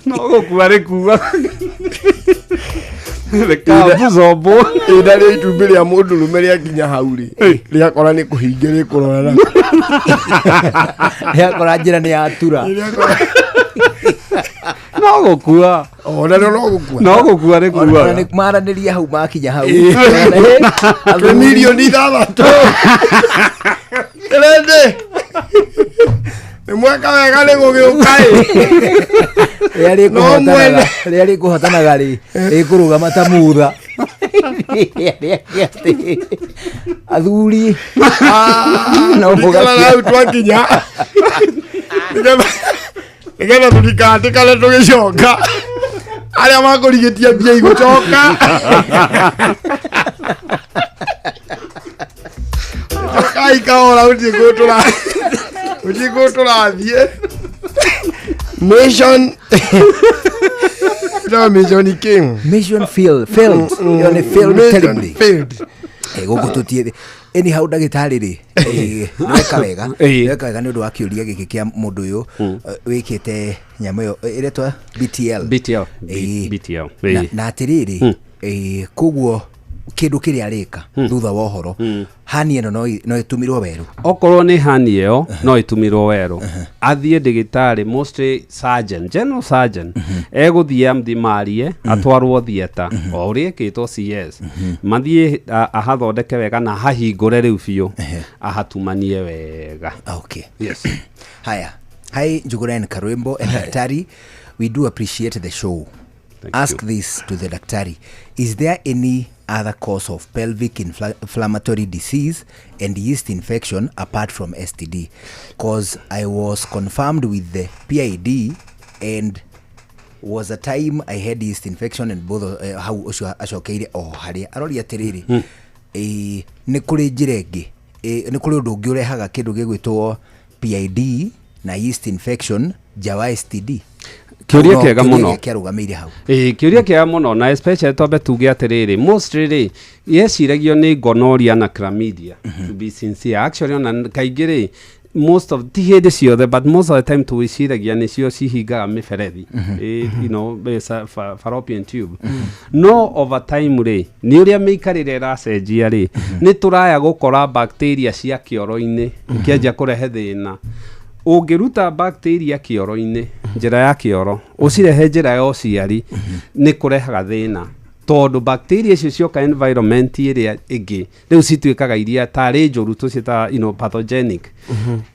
S: No gũkua rĩkua rĩkabucombwo.
R: Ĩnda rĩa itumbĩ rĩa mũndũ rũme rĩakinya hau rĩ, rĩakora nĩ kũhinge rĩkũrora.
Q: Rĩakora njĩra nĩ yatura.
S: No gũkua.
R: Ona rĩo no gũkua.
S: No gũkua rĩkuaga.
Q: Ona nĩ maranĩria hau makinya hau.
R: Twĩ mirioni 6 kĩrĩndĩ nĩ mweka wega nĩ gũgĩũka
Q: Rĩrĩa
R: No
Q: rĩkũhotanaga
R: mwene.
Q: Rĩrĩa rĩkũhotanaga rĩ, rĩkũrũgama ta mutha. Athuri no
R: Ririkana hau twakinya nĩgetha tũtikatĩkane tũgĩcoka arĩa makũrigĩtia mbia igũcoka. Cokai kahora, gũtirĩ kũndũ tũrathiĩ. Mission no mission king.
Q: Mission failed, failed. Ĩyo nĩ failed.
R: Mission
Q: terribly.
R: Failed.
Q: Gũkũ tũtiĩ anyhow, ndagĩtarĩ rĩ, nĩweka wega. Nĩweka wega nĩ ũndũ wa kĩũria gĩkĩ kĩa mũndũ ũyũ wĩkĩte nyamũ ĩyo ĩretwa BTL.
S: BTL. BTL.
Q: Na atĩrĩrĩ, koguo kĩndũ kĩrĩa arĩka thutha wa ũhoro hani ĩno no ĩtũmirwo werũ?
S: Okorwo nĩ hani ĩyo no ĩtumirwo werũ, athiĩ ndĩgĩtarĩ, mostly surgeon, general surgeon, egũthiĩ amthi marie atwarwo theatre o ũrĩa ĩkĩtwo CS, mathiĩ ahathondeke wega na ahahingũre rĩu biũ, ahatumanie wega.
Q: Okay.
S: Yes.
Q: Haya, hi Njuguna and Karwimbo and Daktari, we do appreciate the show.
S: Thank
Q: Ask
S: you.
Q: This to the Daktari: is there any other cause of pelvic inflammatory disease and yeast infection apart from STD? Cause I was confirmed with the PID and was a time I had yeast infection and both. Hau ũcio acokeire o harĩa aroria atĩrĩrĩ, nĩ kũrĩ njĩra ĩngĩ, nĩ kũrĩ ũndũ ũngĩ ũrehaga kĩndũ gĩgwĩtwo PID na yeast infection nja wa STD?
S: Kĩũria
Q: No,
S: kĩega
Q: kĩũria
S: mũno.
Q: kĩarũgamĩire hau.
S: Ĩĩ, kĩũria kĩega mũno, na especially twambe tuge atĩrĩrĩ, mostly rĩ yeciragio nĩ gonorrhea na chlamydia. To be sincere, actually ona kaingĩ rĩ, most of, ti hĩndĩ ciothe, but most of the time twĩciragia nĩcio cihingaga mĩberethi, fallopian tube. No over time rĩ, nĩ ũrĩa mĩikarĩre ĩracenjia rĩ, nĩ tũraya gũkora bacteria cia kĩoro-inĩ ikĩanjia kũrehe thĩna. Ũngĩruta bacteria kĩoro-inĩ, njĩra ya kĩoro, ũcirehe njĩra ya ũciari, nĩ kũrehaga thĩna tondũ bacteria icio cioka environment ĩrĩa ĩngĩ rĩu cituĩkaga iria tarĩ njũru, tũciĩtaga pathogenic.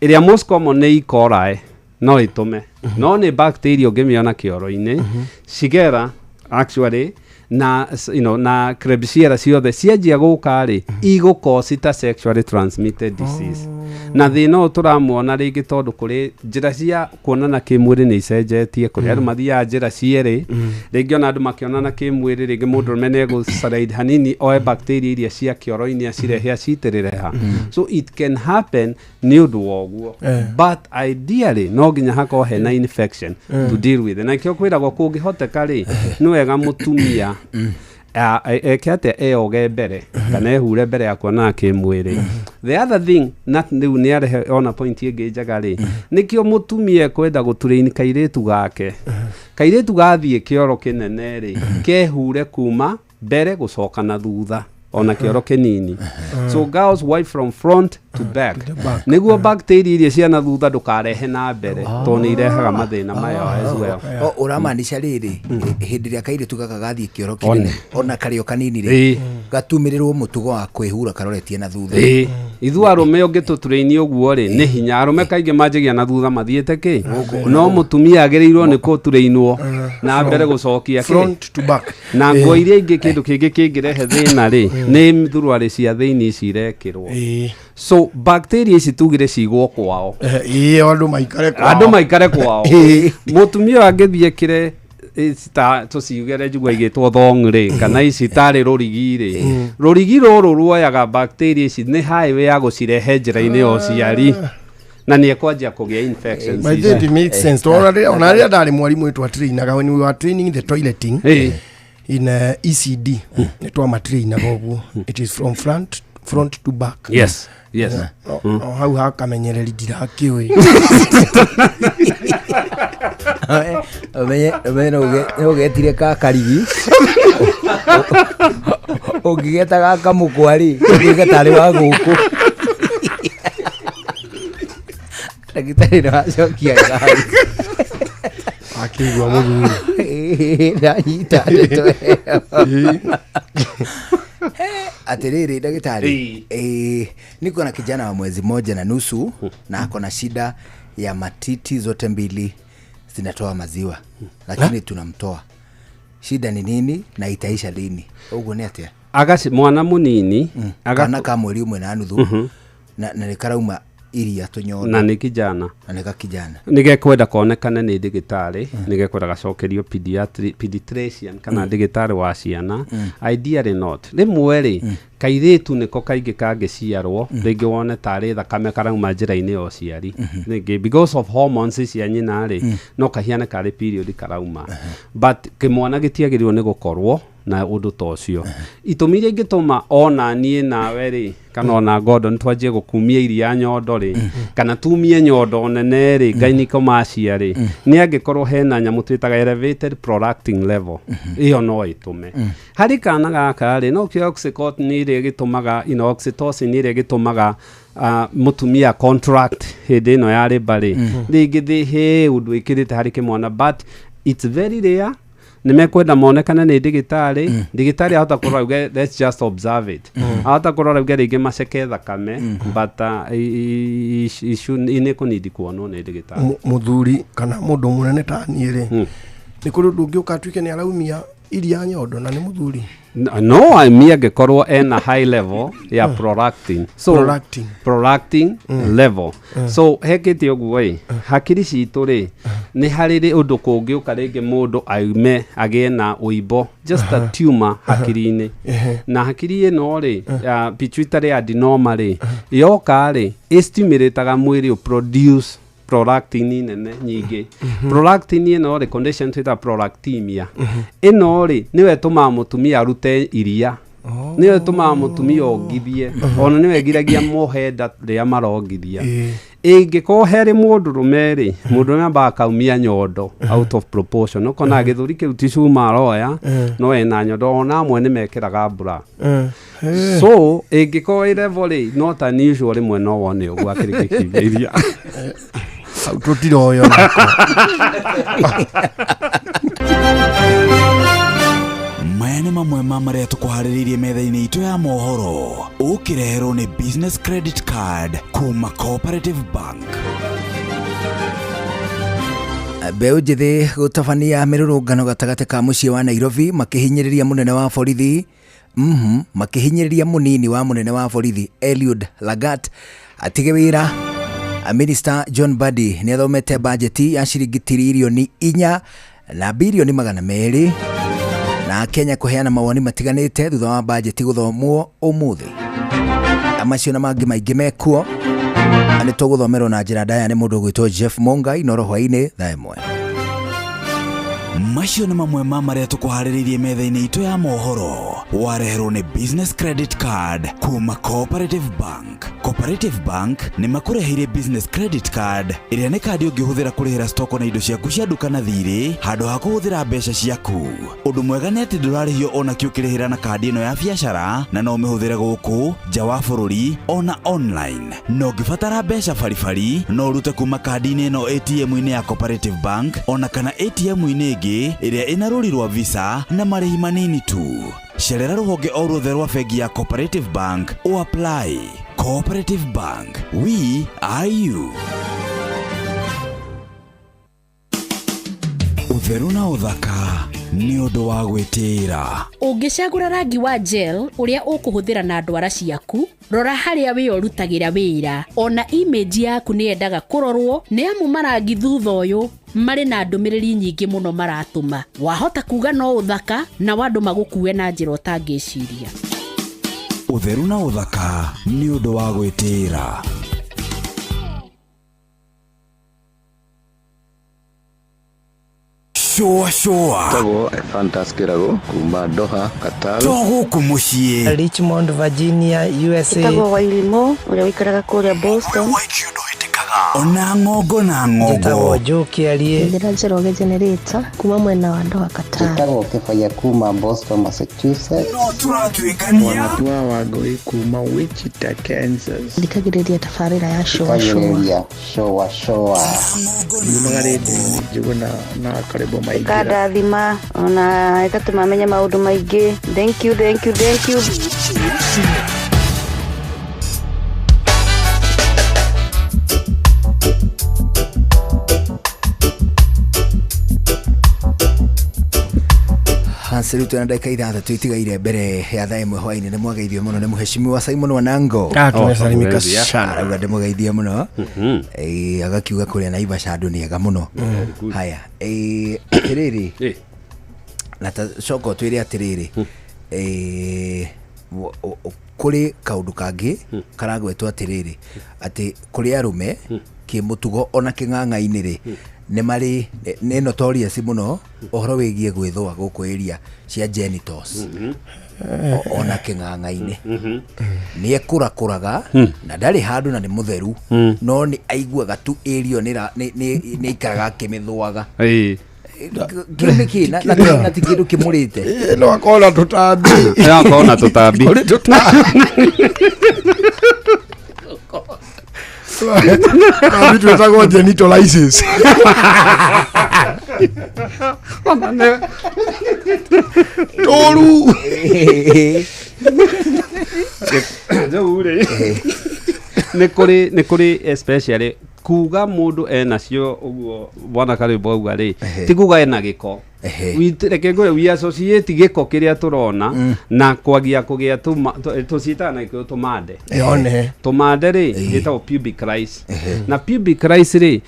S: Ĩrĩa most common nĩ E. coli, no ĩtũme, no nĩ bacteria ũngĩmĩona kĩoro-inĩ, Shigella actually na na Klebsiella, ciothe cianjia gũka rĩ, igũcause ta sexually transmitted disease. Na thĩna ũyũ tũramuona rĩngĩ tondũ kũrĩ njĩra cia kuonana kĩmwĩrĩ nĩ icenjetie, kũrĩ andũ mathiaga njĩra cierĩ, rĩngĩ ona andũ makĩonana kĩmwĩrĩ, rĩngĩ mũndũrũme nĩ egũslide hanini oe bacteria iria cia kĩoro-inĩ acirehe acitĩrĩre ha. So it can happen nĩ ũndũ wa ũguo. But ideally no nginya hakorwo hena infection to deal with, na kĩo kwĩragwo kũngĩhoteka rĩ, nĩ wega mũtumia eke atĩa, eoge mbere kana ehure mbere ya kuonana kĩmwĩrĩ. The other thing, na rĩu nĩ arehe ona point ĩngĩ njega rĩ, nĩkĩo mũtumia ekwenda gũtũrĩini kairĩtu gake, kairĩtu gathiĩ kĩoro kĩnene rĩ, kehure kuma mbere gũcoka na thutha. Ona kĩoro kĩnini. So girls wipe from front to back nĩguo bacteria iria ciana thutha ndũkarehe na mbere, tondũ nĩ irehaga mathĩna maya as well.
Q: O ũramaanisha rĩrĩ, hĩndĩ ĩrĩa kairĩtu gaka gathiĩ kĩoro
S: One.
Q: kĩnene, ona karĩ o kanini rĩ, gatumĩrĩrwo mũtugo wa kwĩhura karoretie na thutha.
S: Ĩĩ, ithuĩ arũme ũngĩtũtũrĩini ũguo rĩ, nĩ hinya. Arũme kaingĩ manjagia na thutha mathiĩte kĩ, no mũtumia agĩrĩirwo nĩ kũtũrĩinwo na mbere gũcokia kĩ
R: Front to back.
S: Na nguo iria ingĩ. Kĩndũ kĩngĩ kĩngĩrehe thĩna rĩ, nĩ thuruarĩ cia thĩinĩ ici irekĩrwo. So bacteria ici tugire cigwo kwao.
R: Ĩĩ, andũ maikare kwao.
S: Andũ maikare kwao. Mũtumia ũyũ angĩthiĩ kĩre ici ta tũciugere njigua igĩtwo thong rĩ, kana ici tarĩ rũrigi rĩ, rũrigi rũrũ ruoyaga bacteria ici, nĩ highway ya gũcirehe njĩra-inĩ ya ũciari, na nĩ ekwanjia kũgĩa infections
R: By the way, it makes sense. Tondũ ona rĩrĩa ndarĩ mwarimũ twatrainaga, when we were training the toileting in ECD, nĩ twamatrainaga ũguo, it is from front to back.
S: Yes.
R: No hau hakamenyereri ndirakĩũĩ.
Q: Ũmenye no ũgetire ka karigi, ũngĩgeta ga kamũkwa rĩ, ũgĩke tarĩ wa gũkũ. Ndagĩtarĩ nĩ wacokia ngari.
R: Akĩigua mũthuri.
Q: Ndanyita ndeto ĩyo. Atĩrĩrĩ ndagĩtarĩ, niko na kijana wa mwezi moja na nusu na ako na shida ya matiti zote mbili zinatoa maziwa, lakini tunamtoa. Shida ni nini na itaisha lini? Ũguo nĩ atĩa?
S: Agaci mwana mũnini
Q: Kana ka mweri ũmwe na nuthu na nĩ karauma iria tũnyondo.
S: Na nĩ kijana?
Q: Na nĩ gakijana.
S: Nĩ gekwenda konekane nĩ ndĩgĩtarĩ, nĩ gekwenda gacokerio pediatrician kana ndĩgĩtarĩ wa ciana. Ideally not. Rĩmwe rĩ, kairĩtu nĩko kaingĩ kangĩciarwo, rĩngĩ wone tarĩ thakame karauma njĩra-inĩ ya ũciari, rĩngĩ because of hormones cia nyina rĩ, no kahiane karĩ period karauma, but kĩmwana gĩtiagĩrĩirwo nĩ gũkorwo na ũndũ ta ũcio. Itũmi iria ingĩtũma ona niĩ nawe rĩ, kana ona Gordon, twanjie gũkumia iria nyondo rĩ, kana tumie nyondo nene rĩ, gynecomastia rĩ, nĩ angĩkorwo hena nyamũ twĩtaga elevated prolactin level. Ĩyo no ĩtũme harĩ kana gaka rĩ, no kĩo oxytocin ĩrĩa ĩgĩtũmaga oxytocin ĩrĩa ĩgĩtũmaga mũtumia contract hĩndĩ ĩno ya rĩmba rĩ, rĩngĩ thĩ he ũndũ ĩkĩrĩte harĩ kĩmwana, but it's very rare. Nĩ mekwenda monekane nĩ ndĩgĩtarĩ. Ndĩgĩtarĩ ahota kũrora auge, "Let's just observe it." Ahota kũrora auge rĩngĩ maceke thakame, but nĩ kũnindi kuonwo nĩ ndĩgĩtarĩ.
R: Mũthuri kana mũndũ mũnene ta niĩ rĩ, nĩ kũrĩ ũndũ ũngĩũka atuĩke nĩ araumia iria nyondo na nĩ mũthuri?
S: No ami angĩkorwo ena high level ya prolactin. So
R: Prolactin.
S: Prolactin level. So hekĩte ũguo ĩ, hakiri citũ rĩ, nĩ harĩ rĩ ũndũ kũngĩũka rĩngĩ mũndũ aume agĩe na ũimbo, just a tumor hakiri-inĩ. Na hakiri ĩno rĩ, ya pituitary adenoma rĩ, yoka rĩ, ĩstimulataga mwĩrĩ ũproduce prolactin nene nyingĩ. Prolactin ĩno rĩ, condition twĩtaga prolactimia, ĩno rĩ nĩyo ĩtũmaga mũtumia arute iria, nĩyo ĩtũmaga mũtumia ongithie, ona nĩyo ĩgiragia mohe nda rĩrĩa marongithia. Ĩngĩkorwo harĩ mũndũrũme rĩ, mũndũrũme ambaga akaumia nyondo out of proportion, ũkona gĩthũri kĩu ti cuma aroya, no ena nyondo. Ona amwe nĩ mekĩraga mbura. So ĩngĩkorwo ĩ level rĩ not unusual, rĩmwe no wone ũguo akĩrĩkĩkiumia iria.
R: Hau tũtiroyo nako.
F: Maya nĩ mamwe ma marĩa tũkũharĩrĩirie metha-inĩ itũ ya mohoro, ũkĩreherwo nĩ Business Credit Card kuma Cooperative Bank.
Q: Mbeũ njĩthĩ gũtabania mĩrũrũngano gatagatĩ ka mũciĩ wa Nairobi makĩhinyĩrĩria mũnene wa borithi, makĩhinyĩrĩria mũnini wa mũnene wa borithi Eliud Lagat atige wĩra. Minister John Mbadi nĩ athomete bajeti ya ciringi 4,200 bilioni na Kenya kũheana mawoni matiganĩte thutha wa bajeti gũthomwo ũmũthĩ. Macio na mangĩ maingĩ mekuo nĩ tũgũthomerwo na njĩra ndaya nĩ mũndũ ũgwĩtwo Jeff Mongai noro hwainĩ thaa 1.
F: Macio nĩ mamwe ma marĩa tũkũharĩrĩirie metha-inĩ itũ ya mohoro. Wareherwo nĩ Business Credit Card kuma Cooperative Bank. Cooperative Bank nĩ makũreheire Business Credit Card ĩrĩa nĩ kandi ũngĩhũthĩra kũrĩhĩra stoko na indo ciaku cia nduka na thirĩ handũ ha kũhũthĩra mbeca ciaku. Ũndũ mwega nĩ atĩ ndũrarĩhio ona kĩ ũkĩrĩhĩra na kandi ĩno ya biacara na no ũmĩhũthĩre gũkũ nja wa bũrũri ona online. Na ũngĩbatara mbeca baribari no ũrute kuma kandi-inĩ ĩno ATM-inĩ ya Cooperative Bank ona kana ATM-inĩ ĩngĩ ĩrĩa ĩna rũri rwa Visa na marĩhi manini tu. Cerera rũhonge o ruothe rwa bengi ya Cooperative Bank o apply. Cooperative Bank, we are you. Ũtheru na ũthaka nĩ ũndũ wa gwĩtĩĩra.
H: Ũngĩcagũra rangi wa gel ũrĩa ũkũhũthĩra na ndwara ciaku, rora harĩa wĩra ũrutagĩra wĩra. Ona image yaku nĩ yendaga kũrorwo nĩ amu marangi thutha ũyũ marĩ na ndũmĩrĩri nyingĩ mũno maratũma. Wahota kuga no ũthaka na andũ magũkue na njĩra ũtangĩciria.
F: Ũtheru na ũthaka nĩ ũndũ wa gwĩtĩĩra. Shũa shũa.
E: Tagwo Fantas Kĩrago kuma Doha, Qatar.
F: To gũkũ mũciĩ.
O: Richmond, Virginia, USA.
N: Ĩtagwo Wairimũ ũrĩa ũikaraga kũrĩa Boston.
F: Ona ng'ongo na ng'ongo.
O: Njĩtagwo Joe Kĩarie.
K: Njĩra Njoroge Generator kuma mwena wa Doha Qatar.
L: Njĩtagwo Kĩbaya kuma Boston, Massachusetts.
F: No tũratuĩkania.
M: Wanatua Wangũi kuma Wichita, Kansas.
K: Thikagĩrĩria tabarĩra ya Shũa Shũa.
L: Thikagĩrĩria Shoa Shoa.
M: Nyumaga rĩndiũ-inĩ Njũgũna na Karĩbo Maingĩra.
N: Ĩkandathima ona ĩgatũma menye maũndũ maingĩ. Thank you, thank you, thank you.
Q: Hans rĩu twĩna ndagĩka ithathatũ itigaire mbere ya thaa ĩmwe hwainĩ. Nĩ mwageithio mũno nĩ mũheshimiwa Simon Wanango.
R: Ah, tumesalimika sana.
Q: Arauga ndĩmũgeithie mũno. Agakiuga kũrĩa Naivasha andũ nĩ ega mũno. Haya, atĩrĩrĩ, na ta coka ũtwĩre atĩrĩrĩ, kũrĩ kaũndũ kangĩ karagwetwo atĩrĩrĩ, atĩ kũrĩ arũme kĩmũtugo ona kĩng'ang'a-inĩ rĩ, nĩ marĩ nĩ notorious mũno ũhoro wĩgiĩ gwĩthũa gũkũ area cia genitals. Ona kĩng'ang'a-inĩ nĩ ekũrakũraga na ndarĩ handũ na nĩ mũtheru, no nĩ aiguaga tu area nĩ ikaraga akĩmĩthũaga. Kĩu nĩ kĩ? Na ti kĩndũ kĩmũrĩte.
R: No akona tũtambi.
S: No akona tũtambi.
R: Kũrĩ tũtambi. Tũtambi twĩtagwo genitalisis. Tũru.
S: Rĩu rĩ, nĩ kũrĩ especially kuga mũndũ enacio ũguo bwana Karĩmbo auga rĩ, ti kuga ena gĩko. Reke ngwĩre, we associate gĩko kĩrĩa tũrona na kwagia kũgĩa tũciĩtaga na Gĩkũyũ tũmande.
R: Yone.
S: Tũmande rĩ, ĩtagwo pubic lice. Na pubic lice rĩ,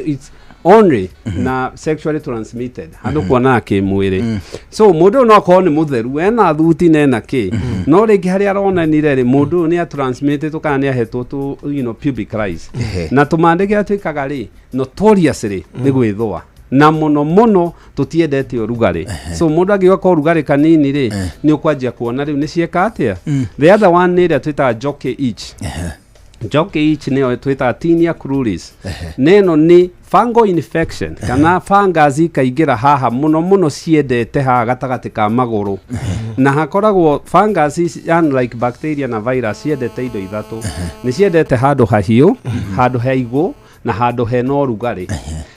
S: it's only na sexually transmitted handũ kuonaga kĩmwĩrĩ. So mũndũ ũyũ no akorwo nĩ mũtheru, ena thuti na ena kĩ, no rĩngĩ harĩa aronanire rĩ, mũndũ ũyũ nĩ atransmitĩtwo kana nĩ ahetwo tũ, pubic lice. Na tũmande kĩrĩa twĩkaga rĩ, notoriously nĩ gwĩthũa. Na mũno mũno tũtiendete ũrugarĩ. So mũndũ angĩũka kwa ũrugarĩ kanini rĩ, nĩ ũkwanjia kuona rĩu nĩ cieka atĩa. The other one nĩ ĩrĩa twĩtaga jockey itch. Jockey itch nĩyo twĩtaga tinea cruris. Na ĩno nĩ fungal infection kana fungus ikaingĩra haha mũno mũno ciendete haha gatagatĩ ka magũrũ. Na hakoragwo fungus ici, unlike bacteria na virus, ciendete indo ithatũ. Nĩ ciendete handũ hahiũ, handũ haigũ, na handũ hena ũrugarĩ.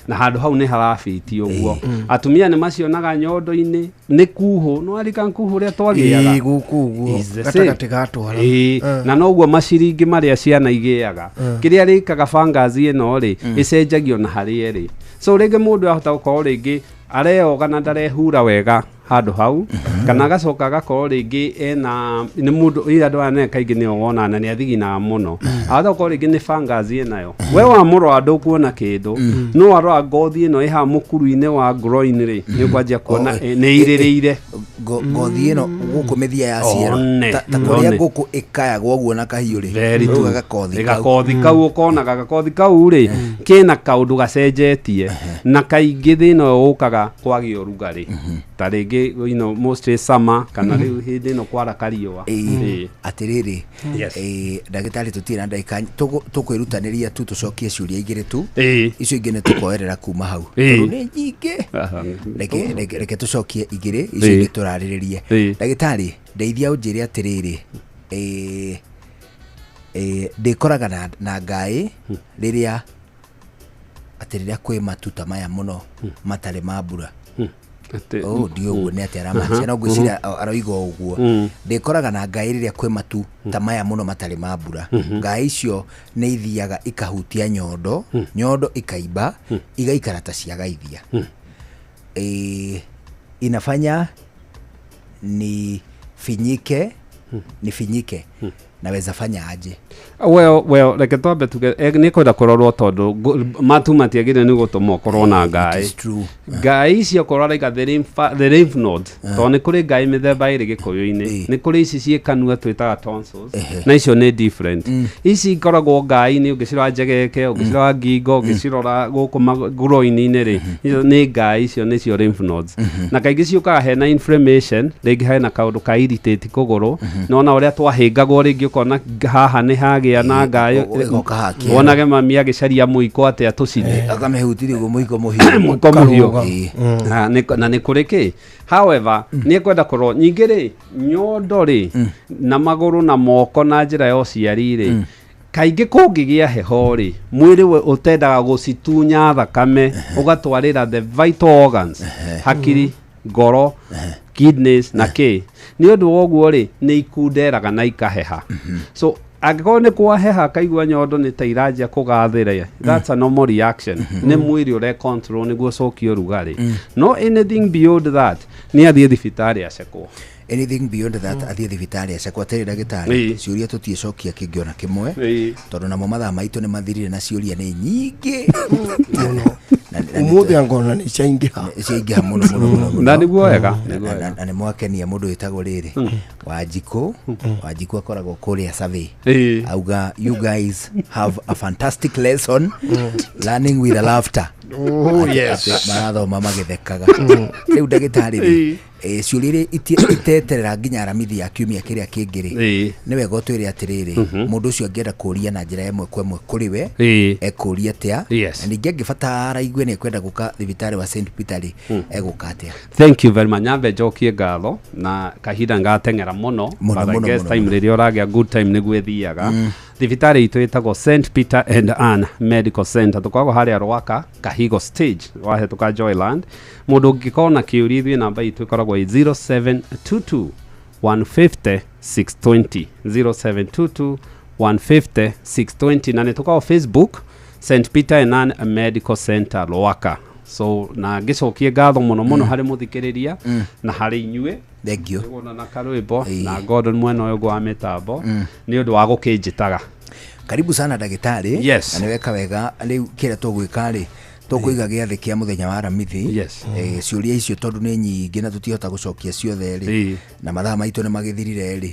S: Na handũ hau nĩ harabiti ũguo. Atumia nĩ macionaga nyondo-inĩ, nĩ kuhũ, no arika kuhũ ũrĩa twagĩaga.
M: Ĩĩ, gũkũ ũguo,
S: Is the same.
M: gatagatĩ ga twara.
S: Na noguo maciringi marĩa ciana igĩaga. Kĩrĩa rĩkaga fungus ĩno rĩ, ĩcenjagio na harĩa ĩrĩ. So rĩngĩ mũndũ ahota gũkorwo rĩngĩ areoga na ndarehura wega handũ hau, kana agacoka agakorwo rĩngĩ ena nĩ mũndũ ira andũ aya nĩ kaingĩ nĩo wonaga na nĩ athiginaga mũno. Ahota gũkorwo rĩngĩ nĩ fungus ĩnayo. We wamũrora ndũkuona kĩndũ, no warora ngothi ĩno ĩ haha mũkuru-inĩ wa groin rĩ, nĩ ũkwanjia kuona nĩ irĩrĩire.
Q: Ngothi ĩno gũkũ mĩthia ya ciero
S: One.
Q: ta kũrĩa
S: One.
Q: ngũkũ ĩkayagwo ũguo na kahiũ rĩ,
S: Very
Q: rĩu
S: true.
Q: gagakothi kau.
S: Gakothi kau ũkonaga gakothi kau rĩ kena kaũndũ gacenjetie, na kaingĩ thĩna ũyũ ũkaga kwagĩa ũrugarĩ, ta rĩngĩ mostly summer, kana rĩu hĩndĩ ĩno kwara kariũa.
Q: Ĩĩ. Atĩrĩrĩ,
S: Yes.
Q: Ndagĩtarĩ, tũtirĩ na ndagĩka, tũkwĩrutanĩria tu tũcokie ciũria igĩrĩ tu,
S: Ĩĩ.
Q: icio ingĩ nĩ tũkoerera kuma hau,
S: Ĩĩ.
Q: tondũ nĩ nyingĩ. Reke tũcokie igĩrĩ, icio
S: Ĩĩ.
Q: ingĩ tũrarĩrĩrie.
S: Ĩĩ.
Q: Ndagĩtarĩ, ndeithia ũnjĩre atĩrĩrĩ, ndĩkoraga na ngaĩ rĩrĩa atĩ rĩrĩa kwĩ matuta maya mũno matarĩ ma mbura. Oh, ndi ũguo nĩ atĩ aramacia, no ngwĩciria aroiga o ũguo. Ndĩkoraga na ngaĩ rĩrĩa kwĩ matu ta maya mũno matarĩ ma mbura. Ngaĩ icio nĩ ithiaga ikahutia nyondo, nyondo ikaimba, igaikara ta ciagaithia. Inafanya nifinyike, nifinyike, naweza fanya aje?
S: Well, reke twambe tuge nĩ kwenda kũrorwo, tondũ matu matiagĩrĩire nĩ gũtũma ũkorwo na ngaĩ. Ngaĩ icio okorwo araiga the lymph nodes, tondũ nĩ kũrĩ ngaĩ mĩthemba ĩrĩ gĩkũyũ-inĩ. Nĩ kũrĩ ici ciĩ kanua twĩtaga tonsils, na icio nĩ different. Ici ikoragwo ngaĩ-inĩ, ũngĩcirora njegeke, ũngĩcirora ngingo, ũngĩcirora gũkũ groin-inĩ rĩ, icio nĩ ngaĩ, icio nĩcio lymph nodes, na kaingĩ ciũkaga hena inflammation, rĩngĩ hena kaũndũ ka irritate kũgũrũ, nona ũrĩa twahĩngagwo, rĩngĩ ũkona haha nĩ hagĩa na ngaĩ.
Q: Ĩgoka hakia.
S: Wonage mami agĩcaria mũiko atĩ atũcine.
Q: Akamĩhutirie ũguo mũiko mũhiũ.
S: Mũiko mũhiũ.
Q: Ĩĩ.
S: Na nĩ kũrĩ kĩ, however nĩ ekwenda kũrwo nyingĩ rĩ, nyondo rĩ, na magũrũ na moko na njĩra ya ũciari rĩ, kaingĩ kũngĩgĩa heho rĩ, mwĩrĩ we ũtendaga gũcitunya thakame ũgatwarĩra the vital organs, hakiri, ngoro, kidneys na kĩ. Nĩ ũndũ wa ũguo rĩ, nĩ ikunderaga na ikaheha. So angĩkorwo nĩ kwaheha akaigua nyondo nĩ ta iranjia kũgathĩra, that's a normal reaction, nĩ mwĩrĩ ũre control nĩguo ũcokie ũrugarĩ. No anything beyond that, nĩ athiĩ thibitarĩ acekwo.
Q: Anything beyond that, athiĩ thibitarĩ acekwo. Atĩrĩ ndagĩtarĩ, ciũria tũtiĩcokia kĩngĩ ona kĩmwe, tondũ namo mathaa maitũ nĩ mathirire na ciũria nĩ nyingĩ. Na
R: Ũmũthĩ angona nĩ ciaingĩha.
Q: Ciaingĩha mũno mũno mũno mũno.
S: Na nĩguo wega.
Q: Na nĩ mwakenia mũndũ wĩtagwo rĩrĩ Wanjikũ. Wanjikũ akoragwo kũrĩa Survey. Auga you guys have a fantastic lesson, learning with a laughter.
R: Oh, yes.
Q: Atĩ marathoma magĩthekaga. Rĩu ndagĩtarĩ rĩ, ciũria iria iteterera nginya aramithi ya kiumia kĩrĩa kĩngĩ rĩ, nĩ wega ũtwĩre atĩrĩrĩ, mũndũ ũcio angĩenda kũria na njĩra ĩmwe kwa ĩmwe kũrĩ we, ekũria atĩa? Na ningĩ angĩbatara aigue nĩ ekwenda gũka thibitarĩ wa St Peter rĩ, egũka atĩa?
S: Thank you very much. Nyambe njokie ngatho, na kahinda ngateng'era mũno,
Q: Mũno,
S: but I
Q: mũno,
S: guess
Q: mũno,
S: time rĩrĩa ũragĩa good time nĩguo ĩthiaga. Thibitarĩ itũ ĩtagwo St Peter and Ann Medical Center, tũkoragwo harĩa Rwaka Kahigo stage, wahĩtũka Joyland. Mũndũ ũngĩkorwo na kĩũria, ithuĩ namba itũ ĩkoragwo ĩ 0722 150 620, 0722 150 620, na nĩ tũkoragwo Facebook, St Peter and Ann Medical Center Rwaka. So na ngĩcokie ngatho mũno mũno harĩ mũthikĩrĩria na harĩ inyuĩ.
Q: Thank you.
S: Nĩguo na karwĩmbo na Gordon mwena ũyũ ũngĩ wa mĩtambo nĩ ũndũ wa gũkĩnjĩtaga.
Q: Karibu sana ndagĩtarĩ.
S: Yes.
Q: Na nĩ weka wega. Rĩu kĩrĩa tũgwĩka rĩ, tũkũiga gĩathĩ kĩa mũthenya wa aramithi. Ciũria icio tondũ nĩ nyingĩ na tũtihota gũcokia ciothe rĩ, na mathaa maitũ nĩ magĩthirire rĩ,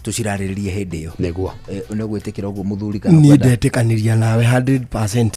Q: tũcirarĩrĩrie hĩndĩ ĩyo.
S: Nĩguo.
Q: Nĩ ũgwĩtĩkĩra ũguo mũthuri, kana
R: Niĩ
Q: ũkwenda?
R: ndetĩkanĩria nawe 100%.